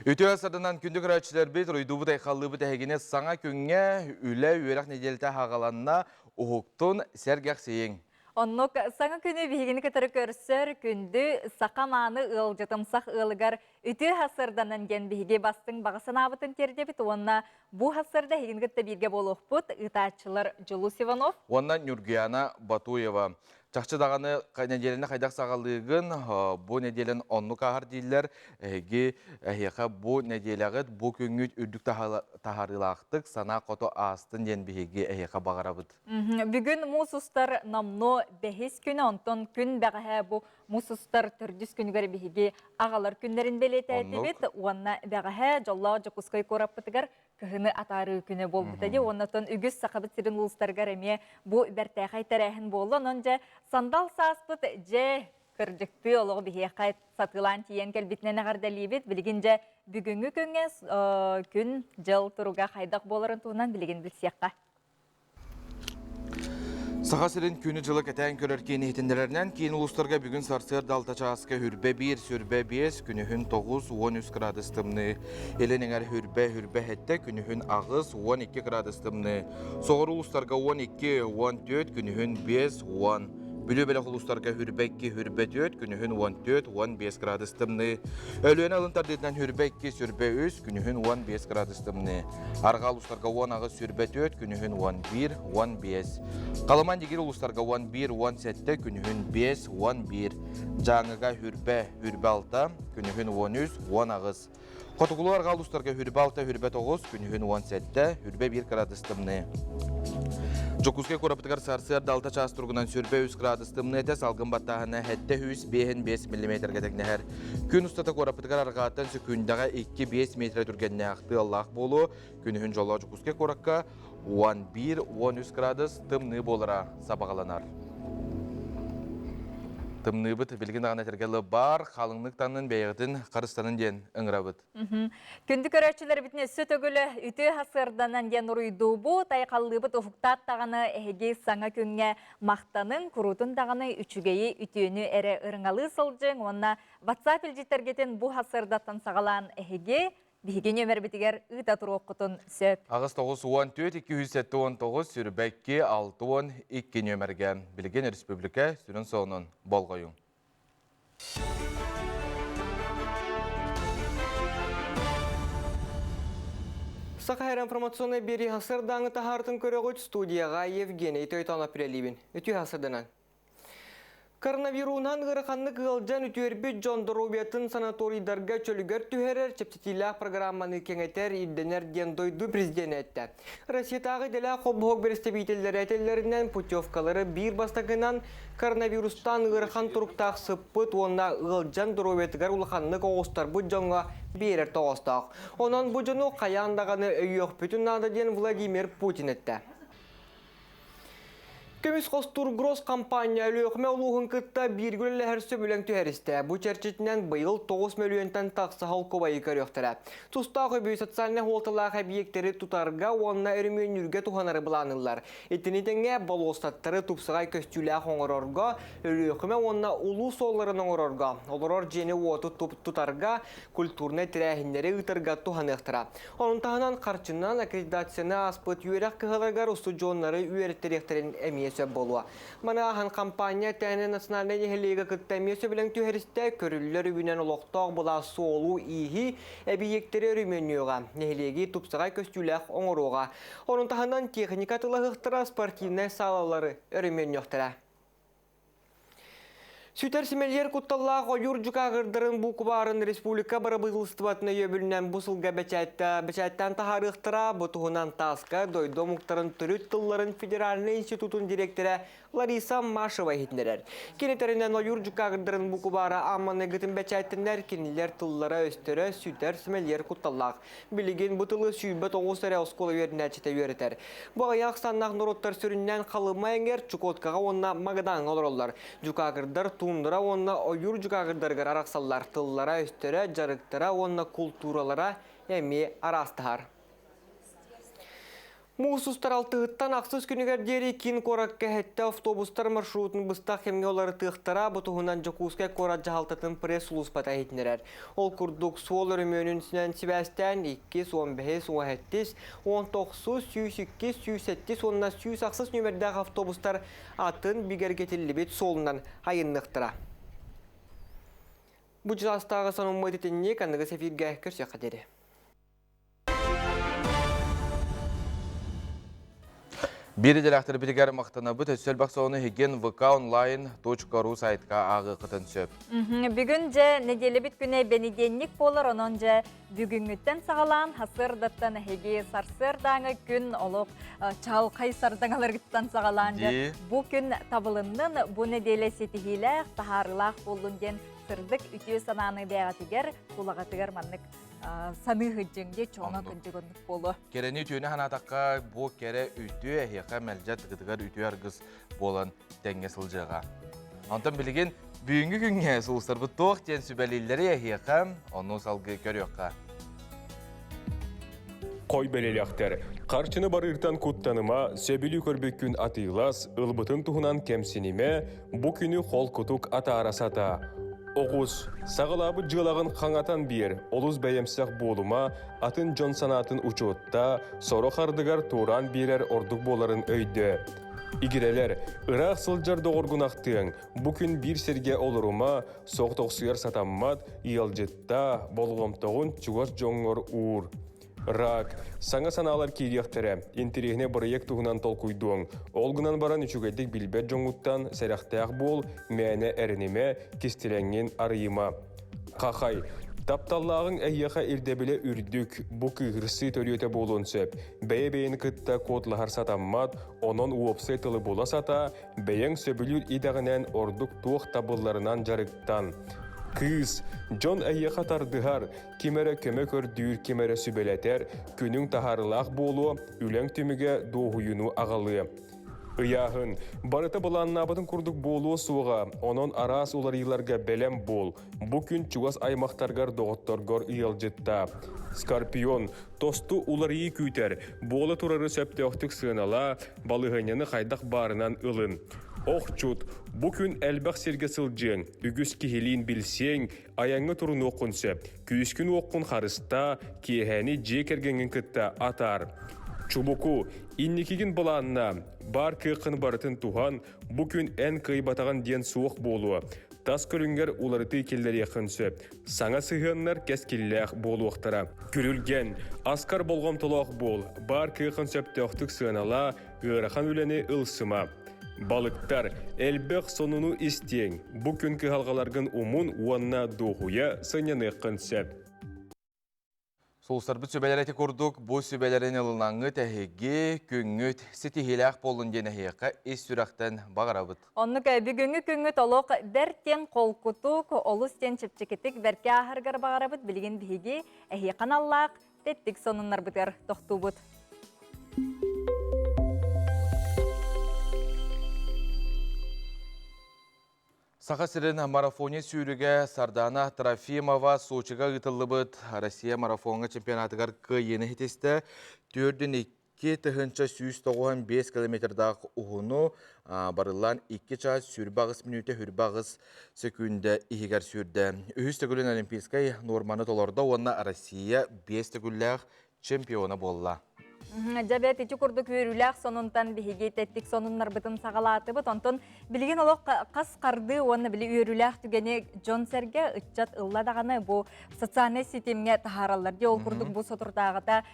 Үтүө сарданан күндү көрөөччүлэрбит, уруйдуубут айхаллыыбыт эһигини саҥа күҥҥэ үлэ үөрэх нэдиэлэтэ аһаҕаланна, уһуктун, сэргэхсийиҥ. Оннук саҥа күнү биһигини кытары көрсөр күндү саха мааны ыалдьытымсах ыалыгар үтүө сарданан диэн биһиги бастыҥ баҕа санаабытын тиэрдэбит уонна бу сарда эһигини кытта бииргэ буолуохпут ыытааччылар Дьулус Иванов уонна Ньургуяна Батуева. Чахчы даҕаны нэдиэлэни хайдах саҕалыыгын, бу нэдиэлэн оннук ааһар дииллэр. Эһиги эһиэхэ бу нэдиэлэҕит, бу күҥҥүт үрдүк таһаарыылаахтык санаа хоту аастын диэн биһиги эһиэхэ баҕарабыт. Бүгүн муус устар номнуо бэһис күнэ, онтон күн бэҕэһээ бу муус устар төрдүс күнүгэр биһиги аҕалар күннэрин бэлиэтээтибит уонна бэҕэһээ дьоллоох Дьокуускай куораппытыгар кыһыны атаарыы күнэ буолбута дии уонна оттон үгүс Сахабыт сирин улуустарыгар эмиэ бу бэртээхэй тэрээһин буолла. Онон дьэ сандал сааспыт дьэ кырдьыктыы олоҕу биһиэхэ сатыылаан тиийэн кэлбитинэн эҕэрдэлиибит. Билигин дьэ бүгүҥҥү күҥҥэ күн-дьыл туруга хайдах буоларын туһунан билигин билсиэххэ. Саха сирин күнү-дьылы кэтээн көрөр киин иһитиннэрэринэн, киин улуустарга бүгүн сарсыарда 6 чааска хүрбэ 1, сүрбэ 5, күнүһүн 9, 13 градус тымныы. Илин эҥэр хүрбэ, хүрбэ 7, күнүһүн 8, 12 градус тымныы. Соҕуруу улуустарга 12, 14, күнүһүн 5, 10. Бүлүү бөлөх улуустарга хүрбэ 2, хүрбэ 4, күнүһүн 14, 15 градус тымныы. Өлүөнэ алын тардыытынан хүрбэ 2, сүрбэ 3, күнүһүн 15 градус тымныы. Арҕаа улуустарга 18, сүрбэ 4, күнүһүн 11, 15. Халыма Индигир улуустарга 11, 17, күнүһүн 5, 11. Дьааҥыга хүрбэ, хүрбэ 6, күнүһүн 13, 18. Хотугулуу арҕаа улуустарга хүрбэ 6, хүрбэ 9, күнүһүн 17, хүрбэ 1 градус тымныы. Дьокуускай куорапытыгар сарсыарда 6 чаас туругунан сүрбэ 3 градус тымныы этэ, салгын баттааһына 705 миллиметргэ тэҥнэһэр. Күн устата куораппытыгар арҕааттан сөкүүндэҕэ 2-5 метрэ түргэннээх тыаллаах буолуо. Күнүһүн дьоллоох Дьокуускай куоракка 11-13 градус тымныы буолара сабаҕаланар. Тымныыбыт билигин даҕаны этэргэ баар, халыҥнык таннын бэйэҕитин харыстанын диэн ыҥырабыт. Күндү көрөөччүлэрбитин өссө төгүл үтүө сарсыарданан диэн уруйдуубут, айхаллыыбыт уһуктаат даҕаны эһиги саҥа күҥҥэ махтаныҥ, куруутун даҕаны үчүгэйи, үтүөнү эрэ ырыҥалыы сылдьыҥ уонна WhatsApp илдьиттэргитин бу сарсыардаттан саҕалаан эһиги биһиги нүөмэрбитигэр ыыта туруоххутун сөп. 8 94 279 сүрбэкки 62 нүөмэргэ билигин республика сүрүн сонун болҕойуҥ. Саха информационнай биэрии сарсыардааҥы таһаартын көрөҕүт студияҕа Евгений Тойтонов үлэлиибин. Үтүө сарсыарданан. Коронавируһунан ыараханнык ыалдьан үтүөрбүт дьон доруобуйатын санаторийдарга чөлүгэр түһэрэр чэпчэтиилээх программаны кэҥэтэр ирдэнэр диэн дойду президенэ эттэ. Россиятааҕы идэлээх холбоһук бэрэстэбиитэллэрэ этэллэринэн путевкалары биир бастакынан коронавирустан ыарахан туруктаах сыппыт уонна ыалдьан доруобуйатыгар улаханнык оҕустарбыт дьоҥҥо биэрэр тоҕоостоох. Онон бу дьону хайаан даҕаны өйүөхпүтүн наада диэн Владимир Путин эттэ. Көмүс хостуур Гросс компания Өлүөхүмэ улууһун кытта бииргэ үлэлэһэр сөбүлэҥ түһэристэ. Бу чэрчитинэн быйыл 9 мөлүйүөнтэн тахса холкуобайы көрүөхтэрэ. Тустаах үбү социальнай суолталаах эбийиэктэри тутарга уонна өрөмүөннүүргэ туһанары былааныллар. Итини тэҥэ болуоссаттары тупсаҕай көстүүлээх оҥорорго, Өлүөхүмэ уонна улуус суолларын оҥорорго, олорор дьиэни-уоту тутарга, культурнай тэрээһиннэри ыытарга туһаныахтара. Онон таһынан харчынан аккредитацияны ааспыт үөрэх кыһаларыгар устудьуоннары үөрэттэриэхтэрин эмиэ сөп буолуо. Маны ааһан компания Тээнэ национальнай нэһилиэгэ кытта эмиэ сөбүлэҥ түһэристэ, көрүллэр үбүнэн олохтоох былаас суолу-ииһи, эбийиэктэри өрөмүөннүөҕэ, нэһилиэги тупсаҕай көстүүлээх оҥоруоҕа. Онон таһынан техника тылаһыахтара спортивнай саалалары өрөмүөннүөхтэрэ. Сүтэр симэлийэр кутталлаах ойуур дьукааҕырдарын буукубаарын республика бырабыыталыстыбатын өйөбүлүнэн бу сылга бэчээттээн таһаарыахтара. Бу туһунан ТАСС-ка дойду омуктарын төрүт тылларын федеральнай институтун дириэктэрэ Лариса Машева иһитиннэрэр. Кини тэринэн ойуур дьукааҕырдарын буукубаара аамманыгытын бэчээттэнэр, кинилэр тыллара-өстөрө сүтэр симэлийэр кутталлаах. Билигин бу тылы 29 эрэ оскуола үөрэнээччитэ үөрэтэр. Бу аҕыйах ахсааннаах норуоттар сүрүннээн Халыма эҥэр, Чукоткаҕа уонна Магадаҥҥа олороллор. Дьукаагырдар туундара уонна ойуур дьукаагырдарыгар арахсаллар. Тыллара-өстөрө, дьарыктара уонна култууралара эмиэ араастаһар. Муус устар алтыһыттан ахсыс күнүгэр диэри киин куоракка сэттэ автобустар маршрутун быстах кэмҥэ уларытыахтара. Бу туһунан Дьокуускай куорат дьаһалтатын пресс-сулууспата иһитиннэрэр. Ол курдук, суол өрөмүөнүнэн сибээстээн 2, 15, 17, 19, 102, 107 уонна 108 нүөмэрдээх автобустар атын бигэргэтиллибит суолунан айанныахтара. Бу дьылаастааҕы сонуммут итинник аныгыс эфиргэ көрсүөххэ диэри. Биир идэлээхтэрбитигэр махтанабыт өссө элбэх сонуну иһигин vkonline.ru сайтка ааҕыаххытын сөп. Бүгүн дьэ нэдиэлэбит күнэ бэнидиэнньик буолар, онон дьэ бүгүҥҥүттэн саҕалаан сарсыардаттан эһиги сарсыардааҥы күн олох чаҕылхай сардаҥаларгыттан саҕалаан дьэ бу күн табылыннын, бу нэдиэлэ ситиһиилээх, таһаарыылаах буоллун диэн сырдык үтүө санааны бэйэҕитигэр, тулаҕытыгар маннык саныы сылдьыҥ дии чоҥо кырдьык оннук буолуо. Кэрэни үтүөнү санаатахха бу кэрэ үтүө эһиэхэ мэлдьэ тыгытыгар үтүө аргыс буолан тэҥҥэ сылдьыаҕа. Онтон билигин бүгүҥҥү күҥҥэ сулустарбыт туох диэн сүбэлииллэри эһиэхэ ону салгыы көрүөххэ. Хой бэлэлэхтэр. Харчыны барыыртан куттаныма, сөбүлүү көрбүккүн атыылас, ылбытын туһунан кэмсинимэ, бу күнү холкутук атаара сатаа. Оҕус, саҕалаабыт дьыалаҕын хаҥатан биэр, олус бэйэмсэх буолума, атын дьон санаатын учуоттаа, сорох ардыгар туораан биэрэр ордук буоларын өйдөө. Игирэлэр, ыраах сылдьар доҕоргун ахтыаҥ, бу күн биир сиргэ олорума, соҕотохсуйар сатаммат, ыалдьыттаа, болҕомтоҕун чугас дьоҥҥор уур. Рак. Саҥа санаалар киириэхтэрэ. Интэриэһинэй бырайыак туһунан толкуйдуоҥ. Ол гынан баран үчүгэйдик билбэт дьоҥҥуттан сэрэхтээх буол, мээнэ эрэнимэ, кистэлэҥҥин арыйыма. Хахай. Тапталлааҕыҥ эйиэхэ ирдэбилэ үрдүк, бу кыыһырсыы төрүөтэ буолуон сөп. Бэйэ-бэйэни кытта куоталаһар сатаммат, онон уопсай тылы була сатаа, Бэйэҥ сөбүлүүр идэҕинэн ордук туох табылларынан дьарыктан. Кыыс, дьон эйиэхэ тардыһар, ким эрэ көмө көрдүүр, ким эрэ сүбэлэтэр, күнүҥ таһаарыылаах буолуо, үлэҥ түмүгэ дуоһуйууну аҕалыа. Ыйааһын, барыта былааннаабытын курдук буолуо суоҕа, онон араас уларыйыыларга бэлэм буол. Бу күн чугас аймахтаргар, доҕотторгор ыалдьыттаа. Скорпион, тосту уларыйыы күүтэр, буола турары сөптөөхтүк сыаналаа, балаһыанньаны хайдах баарынан ылын. Охчут, бу күн элбэх сиргэ сылдьыаҥ, үгүс киһилиин билсиэҥ, айаҥҥа турунуоххун сөп. Күүскүн-уоххун харыстаа, киэһээни дьиэ кэргэҥҥин кытта атаар. Чубуку, инникигин былааннаа, баар кыаххын барытын туһан, бу күн эн кыайбатаҕын диэн суох буолуо. Тас көрүҥҥэр уларытыы киллэриэххин сөп. Саҥа сыһыаннар кэскиллээх буолуохтара. Күрүлгэн, аскар болҕомтолоох буол, баар кыаххын сөптөөхтүк сыаналаа, ыарахан үлэни ылсыма. Балыктар, элбэх сонуну истиэҥ, бу күн кыһалҕаларгын умун уонна дуоһуйа сынньаныаххын сөп. Сулустарбыт сүбэлэрэ ити курдук бу сүбэлэрин ылынаҥҥыт эһиги күҥҥүт ситиһиилээх буоллун диэн эһиэхэ ис сүрэхтэн баҕарабыт. Оннук бүгүҥҥү күҥҥүт олох бэрт диэн холкутук, олус диэн чэпчэкитик бэркэ ааһаргар баҕарабыт. Билигин биһиги эһиэхэ аналлаах тэттик сонуннарбытыгар тохтуубут. Саха сирин марафоне сүүрүгэ Сардана Трофимова Сочига ыытыллыбыт Россия марафоҥҥа чемпионатыгар кыайыыны ситистэ. Төрдүн 2195 километрдаах уһуну барыллаан 2 чаас 28 мүнүүтэ 28 сөкүүндэ иһигэр сүүрдэ. Үһүс төгүлүн олимпийскай нуорманы толордо уонна Россия 5 төгүллээх чемпиона буолла. Дьэ бэт ити курдук үөрүүлээх сонунтан биһиги тэттик сонуннарбытын саҕалаатыбыт. Онтон билигин олох хас хардыы уонна били үөрүүлээх түгэни дьон-сэргэ ыччат ылла даҕаны бу социальнай ситимҥэ таһаараллар. Дии ол курдук бу соторутааҕыта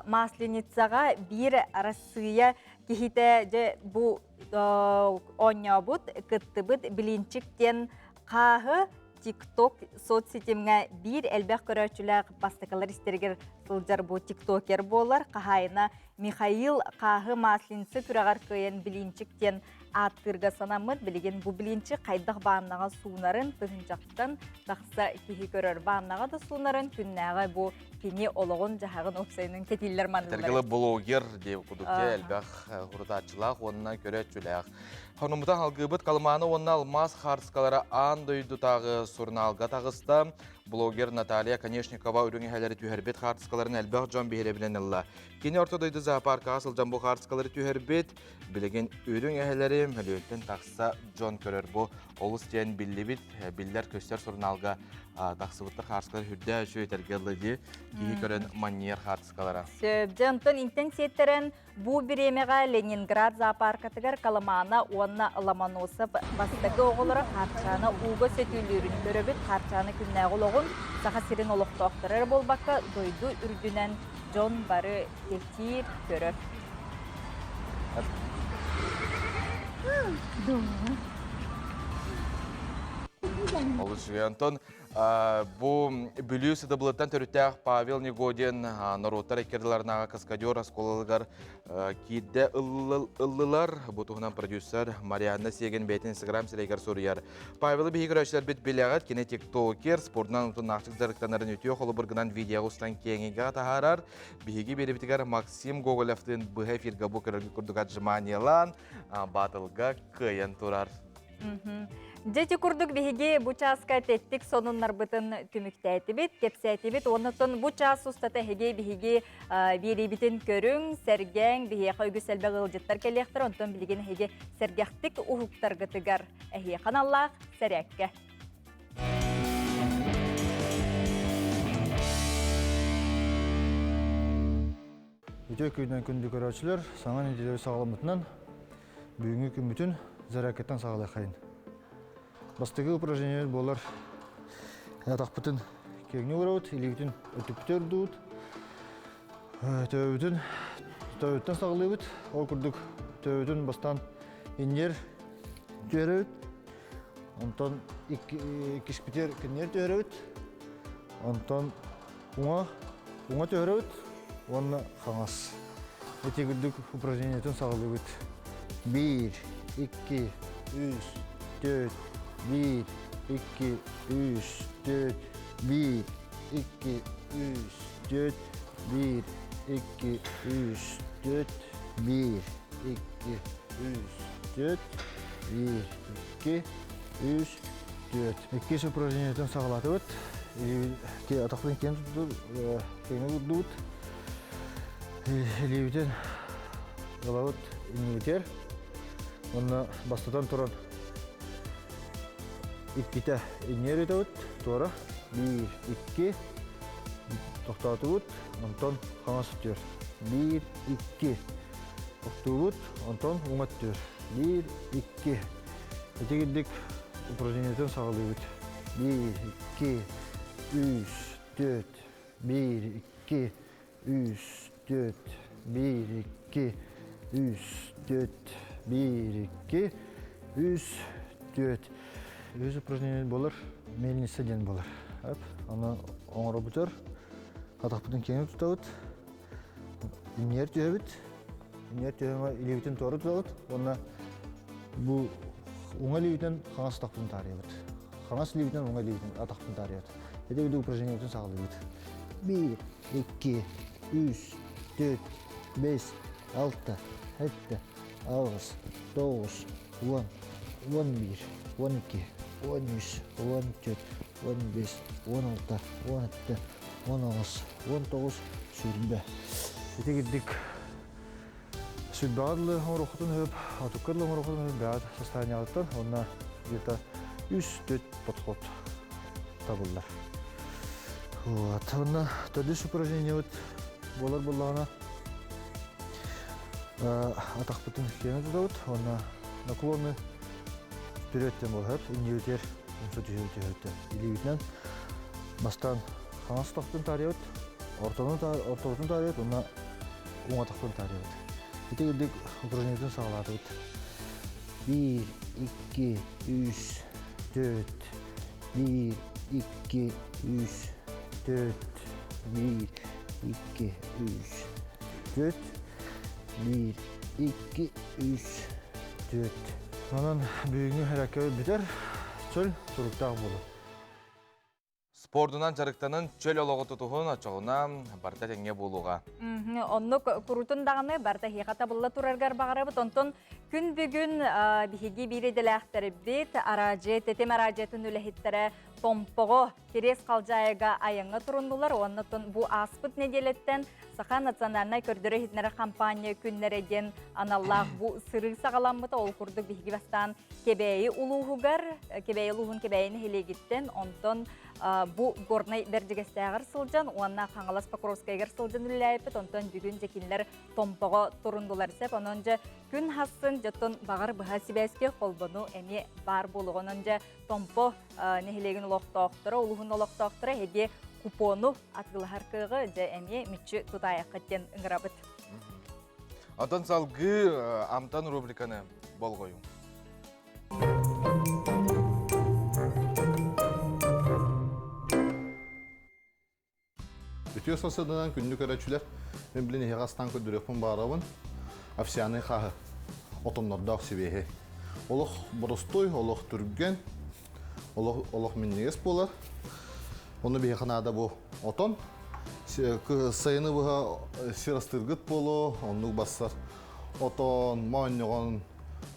Масленицаҕа биир Арассыыйа киһитэ дьэ бу оонньообут, кыттыбыт Блинчик диэн хааһы ТикТок соцситимҥэ биир элбэх көрөөччүлээх бастакылар истэригэр сылдьар бу тиктокер буолар. Хаһаайына Михаил Хааһы Маслинцы күрэҕэр кыайан Блинчик диэн ааттыырга санаммыт. Билигин бу блинчик хайдах бааннаҕа суунарын тыһыынчаттан тахса киһи көрөр. Бааннаҕа да суунарын күннээҕи бу кини олоҕун-дьаһаҕын уопсайынан кэтииллэр маннылар. Этэргэ блогер диэн курдук элбэх урутааччылаах уонна көрөөччүлээх. Хонуммутан алгыыбыт Калмааны уонна алмаас хаарыскалара аан дойдутааҕы сурунаалга таҕыста. Блогер Наталья Конешникова үрүҥ эһэлэри түһэрбит хаартыскаларын элбэх дьон биһирэбилин ылла. Кини Орто дойду зоопаркаҕа сылдьан бу хаартыскалары түһэрбит. Билигин үрүҥ эһэлэри мөлүйүөнтэн тахса дьон көрөр. Бу олус диэн биллибит, биллэр-көстөр сурунаалга тахсыбыттар хаартыскалар үрдээ үчүгэй этэргэ ылла дии. Киһи көрөн манньыйар хаартыскалара. Сөп. Дьэ, онтон интэн сиэттэрэн Бу бириэмэҕэ Ленинград зоопаркатыгар Колымана уонна Ломоносов бастакы оҕолоро Хаарчаана ууга сөтүөлүүрүн көрөбүт. Хаарчаана күннээҕи олоҕун Саха сирин олохтоохторо эрэ буолбакка, дойду үрдүнэн дьон бары кэтиир, көрөр. Олус үчүгэй. Онтон Бу Бүлүү сыдыбылыттан төрүттээх Павел Негодин норуоттар иккардыларынааҕы каскадер оскуолаларыгар киирдэ ыллылар. Бу туһунан продюсер Марианна Сиэгин бэйэтин инстаграм сирэйигэр суруйар. Павелы биһиги көрөөччүлэрбит билэҕит, кини тиктокер, спордунан утумнаахтык дьарыктанарын үтүө холобургунан видеоҕа устан киэҥигэ таһаарар. Биһиги биэрибитигэр Максим Гоголевтыын быһа эфиргэ бу көрөргүт курдук отжиманиялаан, батылга кыайан турар. Дьэ ити курдук биһиги бу чааска тэттик сонуннарбытын түмүктээтибит, кэпсээтибит. Оннуттан бу чаас устата эһиги биһиги биэриибитин көрүҥ, сэргээҥ, биһиэхэ үгүс элбэх ыалдьыттар кэлиэхтэрэ. Онтон билигин эһиги сэргэхтик уһуктаргытыгар эһиэхэ аналлаах сэрээккэ. Үтүө күнүнэн күндү көрөөччүлэр, саҥа нэдиэлэ саҕаламмытынан Бүгүҥҥү күммүтүн зарядкаттан саҕалыаххайын. Бастакы упражнениебит буолар атахпытын киэҥник уурабыт, илиибитин өттүкпүтүн үрдүүбүт, төбөбүтүн төбөбүттэн саҕалыыбыт. Ол курдук төбөбүтүн бастаан инньэр түһэрэбит, онтон иккиспитигэр киннэр түһэрэбит, онтон уҥа уҥа түһэрэбит уонна хаҥас. Ити курдук упражнениетын саҕалыыбыт. Биир, икки, үс, төрт, биир, икки, үс, төрт, биир, икки, үс, төрт, биир, икки, үс, төрт, биир, икки, үс, төрт, биир, икки, үс, төрт. Иккис упражнениетын саҕалаатыбыт. Атахпытын киэн киэҥэ курдубут. Илиибитин ылабыт иннибитигэр. Уонна бастатан туран иккитэ инньэр үтэбит туора. Биир, икки, тохтоотубут, онтон хаҥас өттүгэр. Биир, икки, тохтуубут, онтон уҥа өттүгэр. Биир, икки. Ити курдук упражнениетын саҕалыыбыт. Биир, икки, үс, төрт, биир, икки, үс, төрт, биир, икки, үс, төрт, биир, икки, үс, төрт. Үс упражнение буолар, мельница диэн буолар. Аны оҥоробутар, атахпытын киэҥ тутабыт, инньэр түһэбит, инньэр түһэҥэ илиибитин туора тутабыт уонна бу уҥа илиибитин хаҥас атахпытын таарыйабыт. Хаҥас илиибитин уҥа илиибитин атахпытын таарыйабыт. Ити курдук упражнениебытын саҕалыыбыт. Биир, икки, үс, төрт, бэс, алта, сэттэ, аҕыс, тоҕус, уон, 11, 12, 13, 14, 15, 16, 17, 19, 19, сүүрбэ. Ити кирдик сүүрбэҕэ дылы оҥоруоххутун сөп, отукка дылы оҥоруоххутун сөп бэҕэт состояниеҕыттан уонна где-то үс-төрт подход табыллар. Вот. Уонна төрдүс упражнениебыт буолар буоллаҕына атахпытын киэҥэ тутабыт уонна наклоны вперед буолар иннибитигэр умса түһүү түһүүттэн илиибитинэн бастаан хаҥас атахпытын таарыйабыт ортону ортобутун таарыйабыт уонна уҥ атахпытын таарыйабыт ити курдук упражнениетын саҕалаатыбыт биир икки үс төрт биир икки үс төрт биир икки үс төрт биир икки үс төрт онон бүгүҥҥү эрэккэбит бүтэр чөл туруктаах буолун Спордунан дьарыктанан чөл олоҕу тутуһун, оччоҕуна барыта тэҥҥэ буолуоҕа. Оннук курутун даҕаны барыта эһиэхэ табылла тураргар баҕарабыт. Онтон күн бүгүн биһиги биир идэлээхтэрбит, араадьыйа, тэтим араадьыйатын үлэһиттэрэ. Томпоҕо Кириэс Халдьаайыга айаҥҥа туруннулар уонна бу ааспыт нэдиэлэттэн Саха национальнай көрдөрөр-иһитиннэрэр хампаанньа күннэрэ диэн аналлаах бу сырыы саҕаламмыта. Ол курдук биһиги бастаан Кэбээйи улууһугар, Кэбээйи улууһун Кэбээйи нэһилиэгиттэн, онтон бу Горнай Бэрдьигэстээҕэр сылдьан уонна Хаҥалас Покровскайыгар сылдьан үлэлээбиппит. Онтон бүгүн дьэ кинилэр Томпоҕо турундулар сөп. Онон дьэ күн хассын дьоттон баҕар быһа сибээскэ холбону эмиэ баар буолуоҕа. Онон дьэ Томпо нэһилиэгин олохтоохторо, улууһун олохтоохторо эһиги купону атыылаһар кыаҕы дьэ эмиэ мүччү тутаайаххыт диэн ыҥырабыт. Онтон салгыы Амтан рубриканы болҕойуҥ. Үтүө сарсыарданан күндү көрөөччүлэр, мин билин эһиэхэ астаан көрдөрүөхпүн баҕарабын. Овсяный хааһы, отоннордоох сибиэһи. Олох боростуой, олох түргэн, олох, олох минньигэс буолар. Ону биһиэхэ наада бу отон. Сайыны быһа сир астыыргыт буолуо, оннук бассар. Отон, моонньоҕон,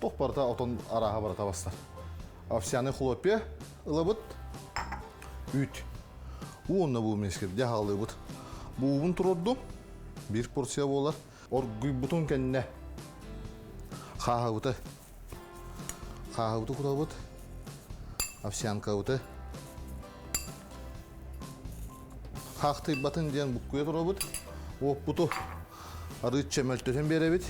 туох барыта отон арааһа барыта бассар. Овсяный хлопья ылабыт. Үүт. Уу онно бу мискирде хаалыыбыт. Буубун турордум. Биир порция буолар. Оргуйбутун кэннэ хааһыбыты хааһыбыты кутабыт. Овсянкабыты хаахтыйбатын диэн буккуйа турабыт. Уоппуту арыычча мөлтөтөн биэрэбит.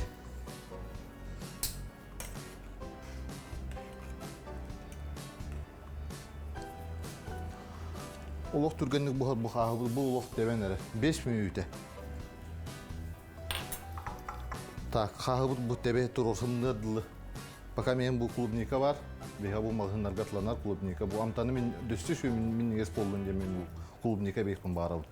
Олох түргэнник буһар бу хааһыбыт бу олох тэбэн эрэ. 5 мүнүүтэ. Так, хааһыбыт бу тэбэ туруорсуннар дылы. Пока мен бу клубника бар. Биһа бу маҕаһыыннарга атланар клубника. Бу амтаны мин дөссө сүү минньигэс буоллун диэн мен бу клубника биэхпин баарабын.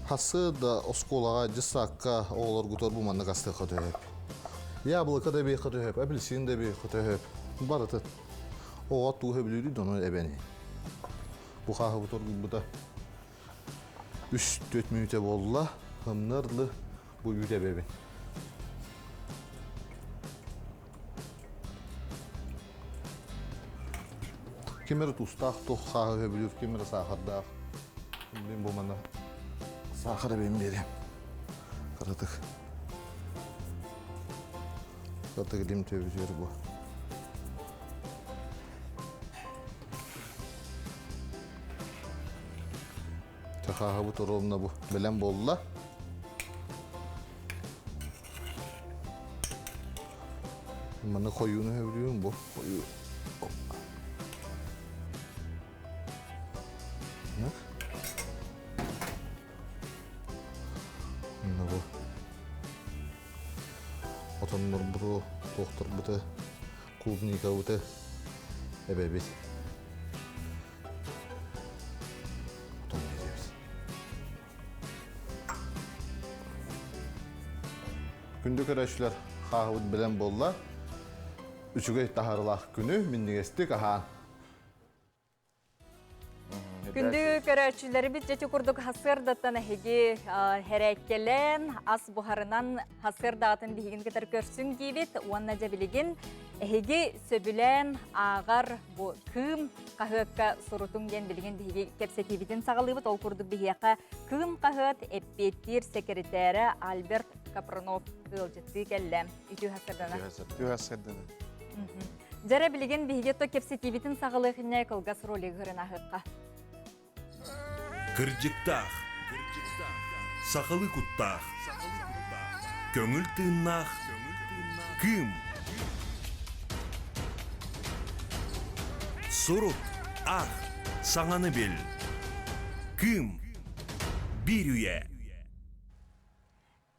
Хасы да оскуолаҕа, дьыссаакка оҕолоргутугар бу маннык астыахха төһөп. Яблоко да биэххэ төһөп, апельсин да биэххэ төһөп. Барытын. Оҕо тууһа бүлүүрүй да ону эбэни. Бу хааһыбыт оргуйбута 3-4 мүнүүтэ буолла. Ымнарлы бу үүт эбэбин. Ким эрэ туустаах туох хааһы сөбүлүүр, ким эрэ саахардаах. Мин бу манна саахар эбэм биэриэм. Кыратык. Кыратык илим төбүтүөр бу. Хааһыбыт ровно бу бэлэм буолла. Маны хойууну сөбүлүүбүн бу. Хойуу. Мына бу. Отоннорбуту, туохторбуту, клубникабыты эбэбит. Отон биэрэбит. Күндү көрөөччүлэр, хааһыбыт бэлэм буолла. Үчүгэй таһаарылаах күнү минньигэстик аһаан. Күндү көрөөччүлэрбит дьэти курдук хасыардаттан эһиги хэрээккэлээн, ас буһарынан хасыардаатын биһигин кытар көрсүҥ диибит уонна дьэ билигин эһиги сөбүлээн ааҕар бу Кыым хаһыакка сурутуҥ диэн билигин биһиги кэпсэтиибитин саҕалыыбыт. Ол курдук биһиэхэ Кыым хаһыат эппиэттиир сэкиритээрэ Альберт Капронов ыалдьыттыы кэллэ. Үтүө сарсыардана. Үтүө сарсыардана. Дьэрэ билигин биһиги то кэпсэтиибитин саҕалыах иннэ кылгас ролик ыһырын Кырдьыктаах, сахалыы куттаах, көҥүл тыыннаах Кыым. Сурук, аах, саҥаны бил. Кыым. Биир үйэ.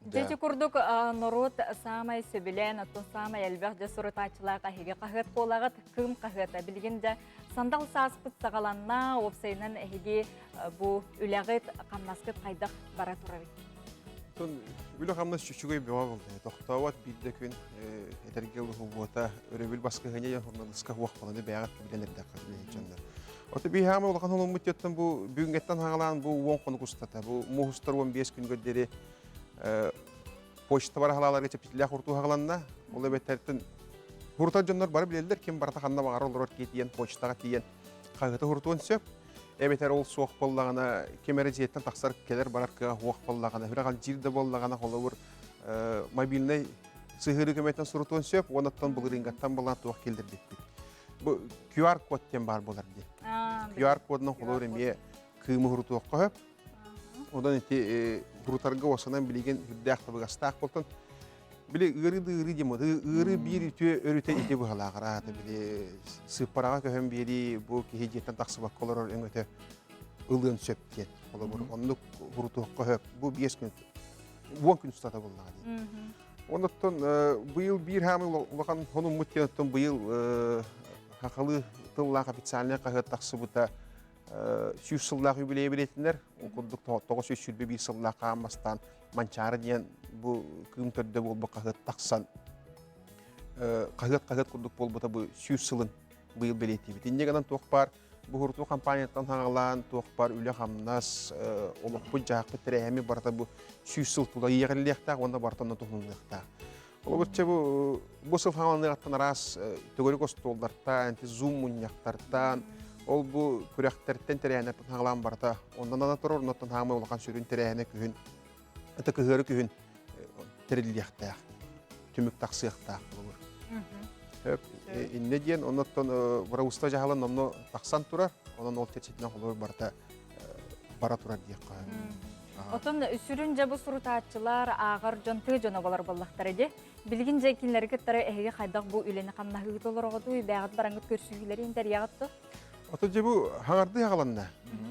Дьэ ити курдук норуот саамай сөбүлээн, оттон саамай элбэх дьэ сурутааччылаах эһиги хаһыат буолаҕыт, Кыым хаһыата. Билигин дьэ сандал сааспыт саҕаланна, уопсайынан эһиги бу үлэҕит, хамнаскыт хайдах бара турарый? Үлэ-хамнас үчүгэй бөҕө буолла. Тохтообот биирдэ күн этэргэ уһугуота, өрөбүл баскыһыанньа журналистка уох баланы бэйэҕит билэн эрдэххэ дьоннор. Ото биһаама улахан холоммут тиэттэн бу бүгүҥҥэттэн хаҥалаан бу уон хонук устата бу муус устар 15 күнгө диэри почта барахалааларга чэпчэтилээх уртуу хагаланна. Ол эбэтэртэн. Хурутар дьоннор бары билэллэр, ким барыта ханна баҕар олорор киһи тиийэн почтаҕа тиийэн хаһыаты хурутуон сөп. Эбэтэр ол суох буоллаҕына, ким эрэ дьиэттэн тахсар, кэлэр-барар кыаҕа суох буоллаҕына, сүрэҕэлдьиир да буоллаҕына, холобур, мобильнай сыһыарыы көмөтүнэн сурутуон сөп, уоннаттан былырыыҥҥаттан былаан туох киллэрбиппит. Бу QR-код диэн баар буолар дии. QR-кодунан холобур эмиэ кыымы хурутуохха сөп. Онон ити хурутарга уосанан билигин үрдээх табыгастаах буолтун. Били ыарыы да ыарыы диэн ыарыы биир үтүө өрүтэ ити быһалааҕар аата били сыыппараҕа көһөн биэрии бу киһи дьиэттэн тахсыбакка олорор өҥөтө ылыан сөп диэн холобур оннук хурутуохха сөп бу 5 күн 10 күн устата буоллаҕа дии. Оннуттан быйыл биир хаамыы улахан хонуммут диэн оттон быйыл хахалы тыллаах официальный хаһыат тахсыбыта 100 сыллаах юбилейи билэтинэр. Ол курдук 921 сыллаах хаан бастаан Манчаары диэн бу кыым төрдө буолбут хаһыат тахсан хаһыат хаһыат курдук буолбута бу 100 сылын быйыл бэлиэтиибит. Инньэ гынан туох баар бу хурутуу компанияттан хаҥалаан туох баар үлэ-хамнас, олохпут-дьаһахпыт тэрээһими барыта бу 100 сыл тула иэҕиллиэхтээх уонна барыта онно туһунуохтаах. Олобучча бу бу сыл хаҥаланыаҕыттан араас төгүрүк остуоллартан, зум мунньахтартан, ол бу күрэхтэртэн тэрээһиннэртэн хаҥалаан барыта оннан ана турар, оннуттан хаамай улахан сүрүн тэрээһинэ күһүн, это кыһыары күһүн тэриллиэхтээх, түмүк тахсыахтаах болур. Инне диэн оннуттан бырауста дьаһалан онно тахсан турар, онон ол чэрчитинэн холобур барыта бара турар диэххэ. Отон сүрүн дьэ бу сурутааччылар, ааҕар дьон тыа дьоно болар буоллахтара дии. Билигин дьэ кинилэри кыттары эһиги хайдах бу үлэни хамнаһыыт олороҕутуй, бэйэҕит бараҥҥыт көрсүһүүлэри интэрийэҕит дуо? Ото дьэ бу хаҥардыы хаҕаланна.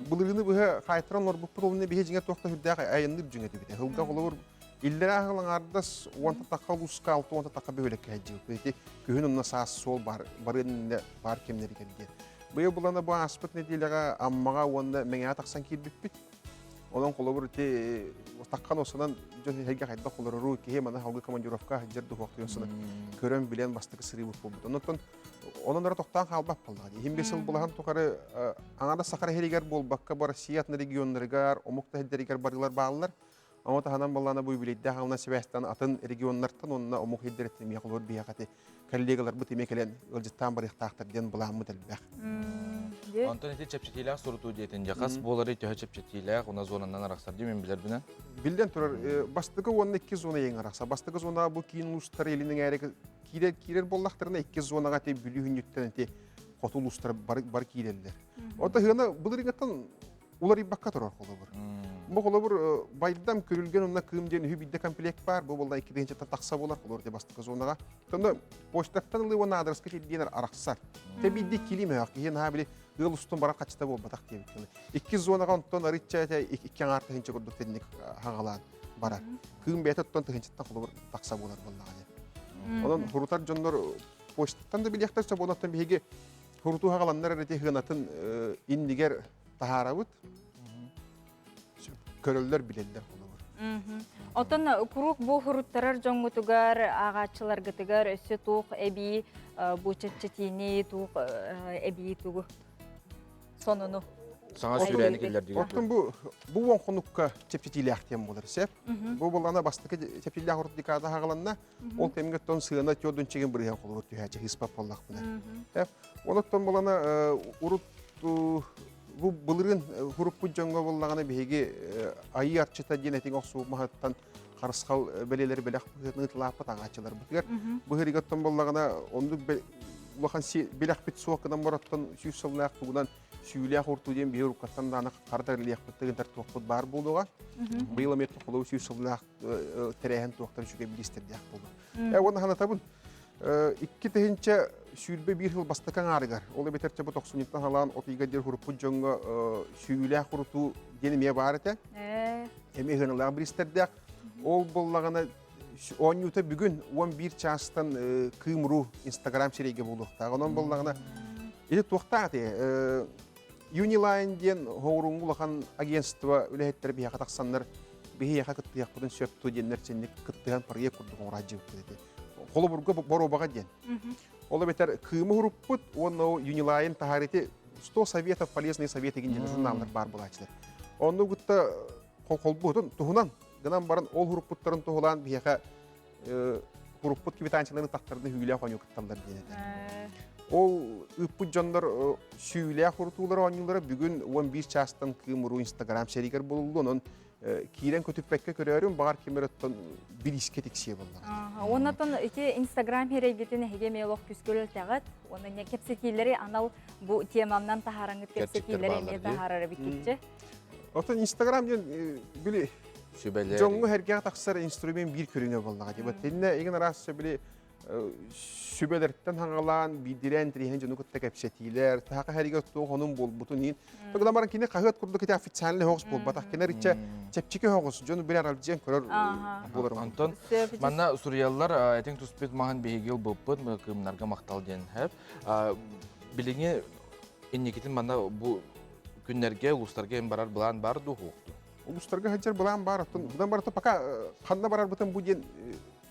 Былырыыны быһа хаайтаран олорбуппут олунна биһи дьиҥэ туох да сүрдээх айанныыр дьиҥ этибит. Һылга холобур иллэрээ аһылаҥаардас уонта тахха улууска алта уонта тахха бөһүөлэккэ сылдьыбыппыт. Ити күһүн онно саас суол бар барыан баар кэмнэригэр диэн. Быйыл булана бу ааспыт нэдиэлэҕэ Аммаҕа уонна Мэҥэҕэ тахсан киирбиппит. Онон холобур ити таххан осунан дьон эһиги хайдах олорору киһи маны халгы командировка сылдьар духуохтуйан сына көрөн билэн бастакы сырыыбыт буолбут. Онон онон эрэ тохтоон хаалбат буоллаҕа. Иһин бир сыл булаһан тухары аҥара Сахара иһигэр буолбакка бу Россия атын регионнарыгар, омук да сирдэригэр барыылар бааллар. Ону таһынан буоллаҕына бу юбилейдээх аҕалынан сибээстээн атын регионнартан уонна омук сирдэриттэн эмиэ холобур биһиэхэ ити коллегаларбыт эмиэ кэлэн ыалдьыттаан барыахтаахтар диэн былааммыт элбэх. Онтон ити чэпчэтиилээх сурутуу диэтин дьэ хас буоларый төһө чэпчэтиилээх уна зонанан арахсар дии мин билэрбинэн. Биллэн турар, бастакы уонна икки зона ең арахсар. Бастакы зонаҕа бу киин улуустары илин эҥээрэ киирэр киирэр буоллахтарына икки зонаҕа ити Бүлүү хүннүттэн ити хоту улуустар бар, бар киирэллэр. Оттон хыана былырыыҥҥаттан уларыйбакка турар холобур. Бу холобур байдам күрүлгэн уонна кыым диэн үһү биирдэ комплект баар. Бу буолла 2 тыһыынчаттан тахса буолар холобур ити бастакы зонаҕа. Онно почтаттан ылыы уонна аадырыска тиэрдиэн арахсар. Тэ биирдэ иккилии мөһөх киһи наһаа били ыал устун барар хаччыта буолбатах диэбит. Икки зонаҕа онтон арыычча этэ икки аҥаар тыһыынча курдук тэнник хаҥалаан барар. Кыым бэйэтэ оттон тыһыынчаттан холобур тахса буолар буоллаҕа диэн. Онон хурутар дьоннор почтаттан да билиэхтэр сөп, онон биһиги хурутуу хагаланнар эрэ хыанатын иннигэр таһаарабыт. Көрөллөр, билэллэр холобур. Оттон куруук бу хуруттарар дьоҥҥутугар, ааҕааччыларгытыгар өссө туох эбии бу чэпчэтиини, туох эбии тугу сонуну Саҥа сүүрээни киллэрдигит. Оттон бу бу уон хонукка чэпчэтиилээх диэн буолар сеп. Бу булана бастакы чэпчэтиилээх урут декада хагаланна. Ол кэмҥэ оттон сыана төрдүн чигин бырыһан холобур түһээччи хыспап буоллахпына. Онуттан булана урут бу былырыын хуруппут дьоҥҥо буоллаҕына биһиги айыы арчыта диэн этиҥ охсуу маһыттан харысхал бэлиэлэри бэлэх быһыытынан ытылааппыт аҕааччыларбытыгар. Быһырыга оттон буоллаҕына оннук улахан билэхпит суох гынан бараттан 100 сыллаах тугунан сүүлээх уртуу диэн биһи уруккаттан даҕаны хара тэрилиэхпит тыгынтар туохпут баар буолуоҕа. Быйыл эмиэ холобур 100 сыллаах тэрээһин туохтар үчүгэй бириистэрдээх буолуо. Э уонна санатабын 2021 сыл бастакы аҥаарыгар, ол эбэтэр бу тохсунньуттан халаан от ыйга диэри хуруппут дьоҥҥо сүүйүүлээх хурутуу диэн эмиэ баар этэ. Эмиэ ыһыаналаах бириистэрдээх. Ол буоллаҕына оонньуута бүгүн 11 чаастан Кыымру Инстаграм сирэйгэ буолуохтаах. Онон буоллаҕына ити туохтаах этэ Юнилайн диэн хоҕуруҥҥу улахан агентство үлэһиттэрэ биһиэхэ тахсаннар биһиэхэ кыттыһыахпытын сөп дуо диэннэр синник кыттыһан проект курдук оҥораадьыбыппыт этэ. Холобурга боруобаҕа диэн. Ол эбэтэр кыымы уруппут уонна ол Юнилайн таһаарыты 100 советов полезные советы диэн журналлар баар буолааччылар. Онну кытта холбуутун туһунан гынан баран ол уруппуттарын туһулаан биһиэхэ. Куруппут квитанцияларын тахтарына хүүлээх оонньуу кытталлар диэн этэр. Ол ыыппыт дьоннор сүүлээх урутуулар оонньуулара бүгүн 11 чаастан Кыым уруу Инстаграм сэригэр булуллу. Онон киирэн көтүппэккэ көрөөрүм, баҕар ким эрэ оттон бириискэ тиксиэ буоллаҕа. Оннотон ити Инстаграм хирэйгитин эһиги эмиэ олох күскө өлтөҕөт. Уонна кэпсэтиилэри анал бу темамнан таһаараңыт кэпсэтиилэри эмиэ таһаарар эбиккитчи. Оттон Инстаграм диэн били дьоҥҥо эргэҕэ тахсар инструмент биир көрүҥэ буоллаҕа дии. Тиннэ игин араас били сүбэлэртэн хаҥалаан биирдирээн тириһэн дьону кытта кэпсэтиилэр, таһака хэригэр туох онун буолбутун иин. Тогда баран кини хаһыат курдук ити официальный хоҕус буолбатах. Кинер иччэ чэпчэки хоҕус дьону билэр аралдьыйан көрөр буолар. Онтон манна суруйаллар этиҥ туспит маһын биһиги ылбыппыт кыымнарга махтал диэн хэп. Билиҥи инникитин манна бу күннэргэ улуустарга эн барар былаан бар дуу хуохту? Улуустарга сылдьар былаан бар, оттон будан барыта пока ханна барарбытын бу диэн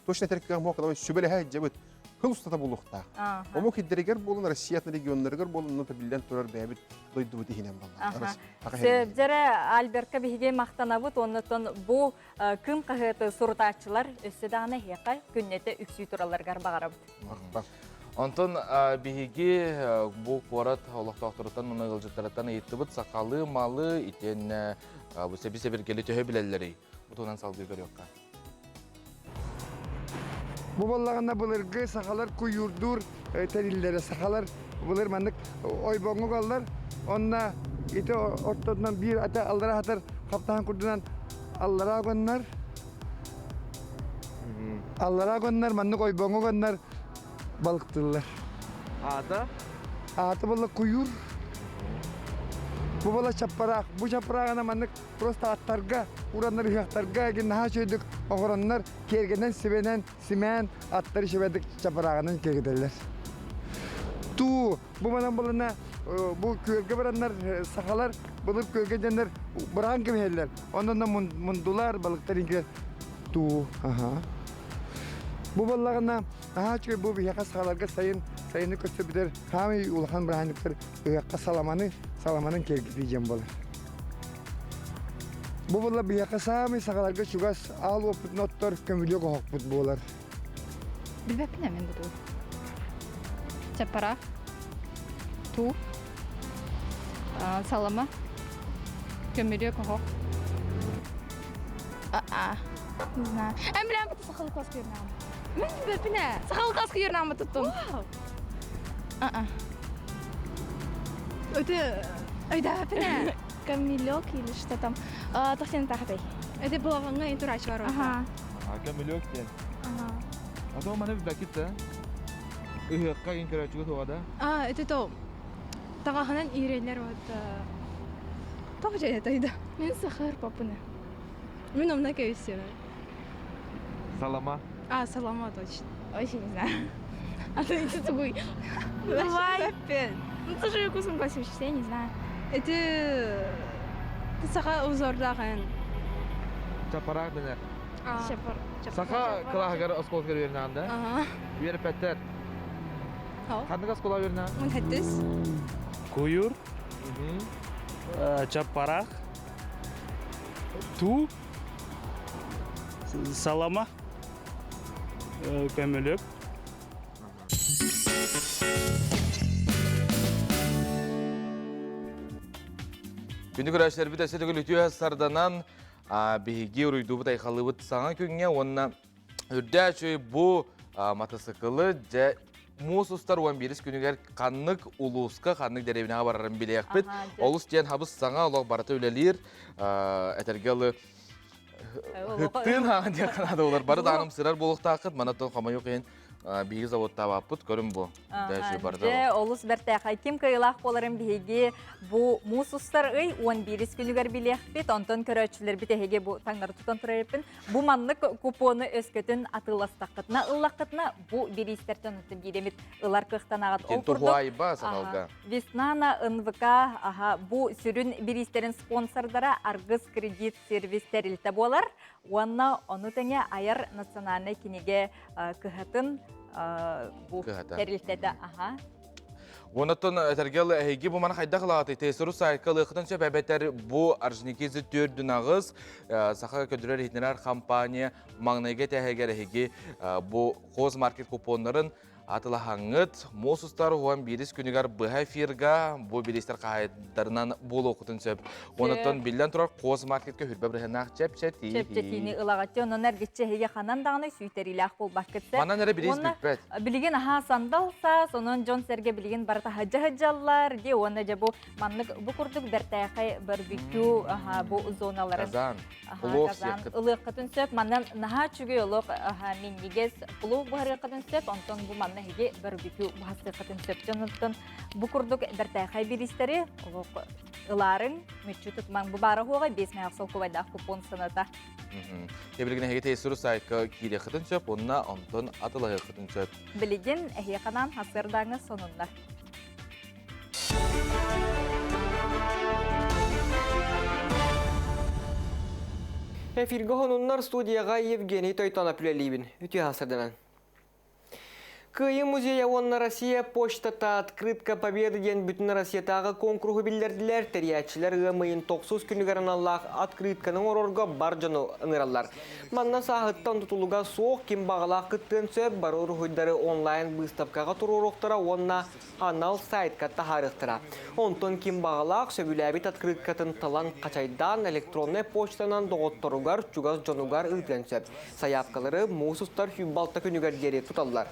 точно этэр кыаҕым суох, сүбэлэһэ сылдьабыт. Хыл устата буолуохтаах. Омук ирдэригэр буолан, Россия регионнарыгар буолан, онно биллэн турар бэйэбит дойдубут иһинэн буолла. Дьэрэ Альберка биһиги махтанабыт, оннотон бу кым хаһыаты сурутааччылар өссө даҕаны эһиэхэ күннэтэ үксүү туралларыгар баҕарабыт. Онтон биһиги бу куорат олохтоохторуттан уонна ыалдьыттарыттан ыйыттыбыт сахалыы малы итиэннэ бу сэби-сэбиргэли төһө билэллэрий? Бу туһунан салгыы көрүөххэ. Бу буоллаҕына былыргы сахалар куйуурдуур тэриллэрэ сахалар былыр маннык ойбоҥҥо угаллар онно ити ортотунан биир ата аллара хатар хаптаһын курдунан аллараа уганнар Аллараа гоннар, маннык ойбоҥҥо гоннар балыктыыллар. Аата? Аата буолла куйуур. Бу буолла чаппараах. Бу чаппарааҕына маннык просто аттарга, ураннар ыһыахтарга эгин наһаа үчүгэйдик оҥороннор, киэргэнэн, сибэнэн, симээн аттары үчүгэйдик чаппарааҕынан киэргэтэллэр. Туу, бу манан булана бу күөлгэ бараннар сахалар былыр күөлгэ дьоннор быраан кэбиһэллэр. Онон мундулар, балыктар иҥкилэр туу. Аха. Бу буоллаҕына наһаа үчүгэй бу биһиэхэ сахаларга сайын сайыны көрсө бүтэр хаамый улахан бырааһынньыктар ыһыахха саламаны саламанын киэргэтии диэн буолар. Бу буолла биһиэхэ саамай сахаларга чугас аал уоппутун оттор көмүлүөк оһохпут буолар. Билбэппин мин бу Чаппараах, туу, салама, көмүрүө оһох. А, не знаю. Эм билэн бу сахалы класс көрүнэҕим. Мин билбэппин ээ. Сахалы класс көрүнэҕим туттум. А-а. Это өйдөөппүн ээ. Камелек или что там. Тохтен тахатай. Это балаҕаҥҥа интурач бар. Ага. Көмүлүөк диэн. А то маны билбэккит да? Ыһыахха иин көрөөччүгүт суоҕа да? А, это то. Таҕаһынан иирэллэр вот. Тоҕо дьайатай да? Мен сахар папына. Мен умна кэбиссем. Салама. А, салама точно. Вообще не знаю. А то это такой... Давай. Ну, тоже вкусом классический, я не знаю. Это... Саха узордаҕын. Чапараах дэнэр. Саха кылааһыгар оскуолатыгар үөрэнэҕин да? Үөрэппэттэр. Ханнык оскуола үөрэнэҕин? Мун хэттис. Куйур, чаппарах, туу, салама, көмөлөк. Күндү көрөөччүлэрбит өссө төгүл үтүө сарданан биһиги уруйдуубут айхаллыыбыт саҥа күҥҥэ уонна үрдээчүй бу матасыкылы дьэ муус устар 11 күнүгэр ханнык улууска ханнык дэриэбинэҕэ барарын билиэхпит. Олус диэн хабыс саҥа олох барыта үлэлиир этэргэ ылы Хыттыын хаан диэн ханаада болар. Бары даҕаным сырар буолуохтааххыт. Манаттан хомойуох иһин биһиги заводтаабаппыт көрүм бу. Дьэ, олус бэртээхэй. Ким кыайыылаах буоларын биһиги бу муус устар ый 11 күнүгэр билиэхпит. Онтон көрөөччүлэрбит эһиги бу таҥнары тутан турар эппин. Бу маннык купону өскөтүн атыыластаххытына, ыллаххытына бу бириистэртэн оттон бииремит ылар кыахтанаҕыт. Ол курдук саналга. Веснана НВК аха бу сүрүн бириистэрин спонсордара Аргыс кредит сервис тэрилтэ буолар. Уонна ону тэҥэ айар национальнай кинигэ кыһатын бу тэрилтэтэ аха. Онотон этэргэл эһиги бу маны хайдах ылаатый? ТСРУ сайтка ылыаххытын сөп эбэтэр бу Орджоникидзе төрдүн аҕыс саха көдүрэр иһитиннэрэр компания маҥнайгы этэһигэр эһиги бу Хозмаркет купоннарын атылаһаҥҥыт муус устар уон биирис күнүгэр быһа эфирга бу бириистэр хаһаайыттарынан буолуоххутун сөп. Онтон биллэн турар Хозмаркетка хүрбэ бырыһынаах чэпчэтии. Чэпчэтиини ылаҕыт. Онон эргиччи эһиги ханан даҕаны сүүйтэриилээх буолбаккыт. Манан эрэ бириис бүппэт. Билигин аһаа сандал саас, онон дьон-сэргэ билигин барыта сылдьа сылдьаллар дии уонна дьэ бу маннык бу курдук бэртээхэй барбекю бу зоналарын Казан. Плов сиэххит. Ылыаххытын сөп. Манна наһаа үчүгэй олох минньигэс плов буһарыаххытын сөп. Онтон бу манна эһиги барбекю буһарсыаххытын сөп. Дьонуттан бу курдук бэртээхэй бириистэри олох ылаарыҥ, мүччү тутумаҥ. Бу баара хуоҕа 5 мэһэх солкуобайдаах купон сыаната. Билигин эһиги тейсуру сайтка киириэххитин сөп, уонна онтон атылаһыаххытын сөп. Билигин эһиэхэ хасырдааҥы сонуннар. Эфиргэ хонуннар студияға Евгений Тойтонов үлэлиибин. Үтүө хасырданан. Кыайыы музейа уонна Россия почтата «Открытка Победы» диэн бүтүн Россиятааҕы куонкуруһу биллэрдилэр. Тэрийээччилэр ыам ыйын тохсус күнүгэр аналлаах открытканы оҥорорго бар дьону ыҥыраллар. Манна сааһыттан тутулуга суох ким баҕалаах кыттыан сөп, бары уруһуйдары онлайн быыстапкаҕа туруоруохтара уонна анал сайтка таһаарыахтара. Онтон ким баҕалаах сөбүлээбит открыткатын талан хачайдаан электроннай почтанан доҕотторугар, чугас дьонугар ыытыан сөп. Сайаапкалары муус устар 106 күнүгэр диэри туталлар.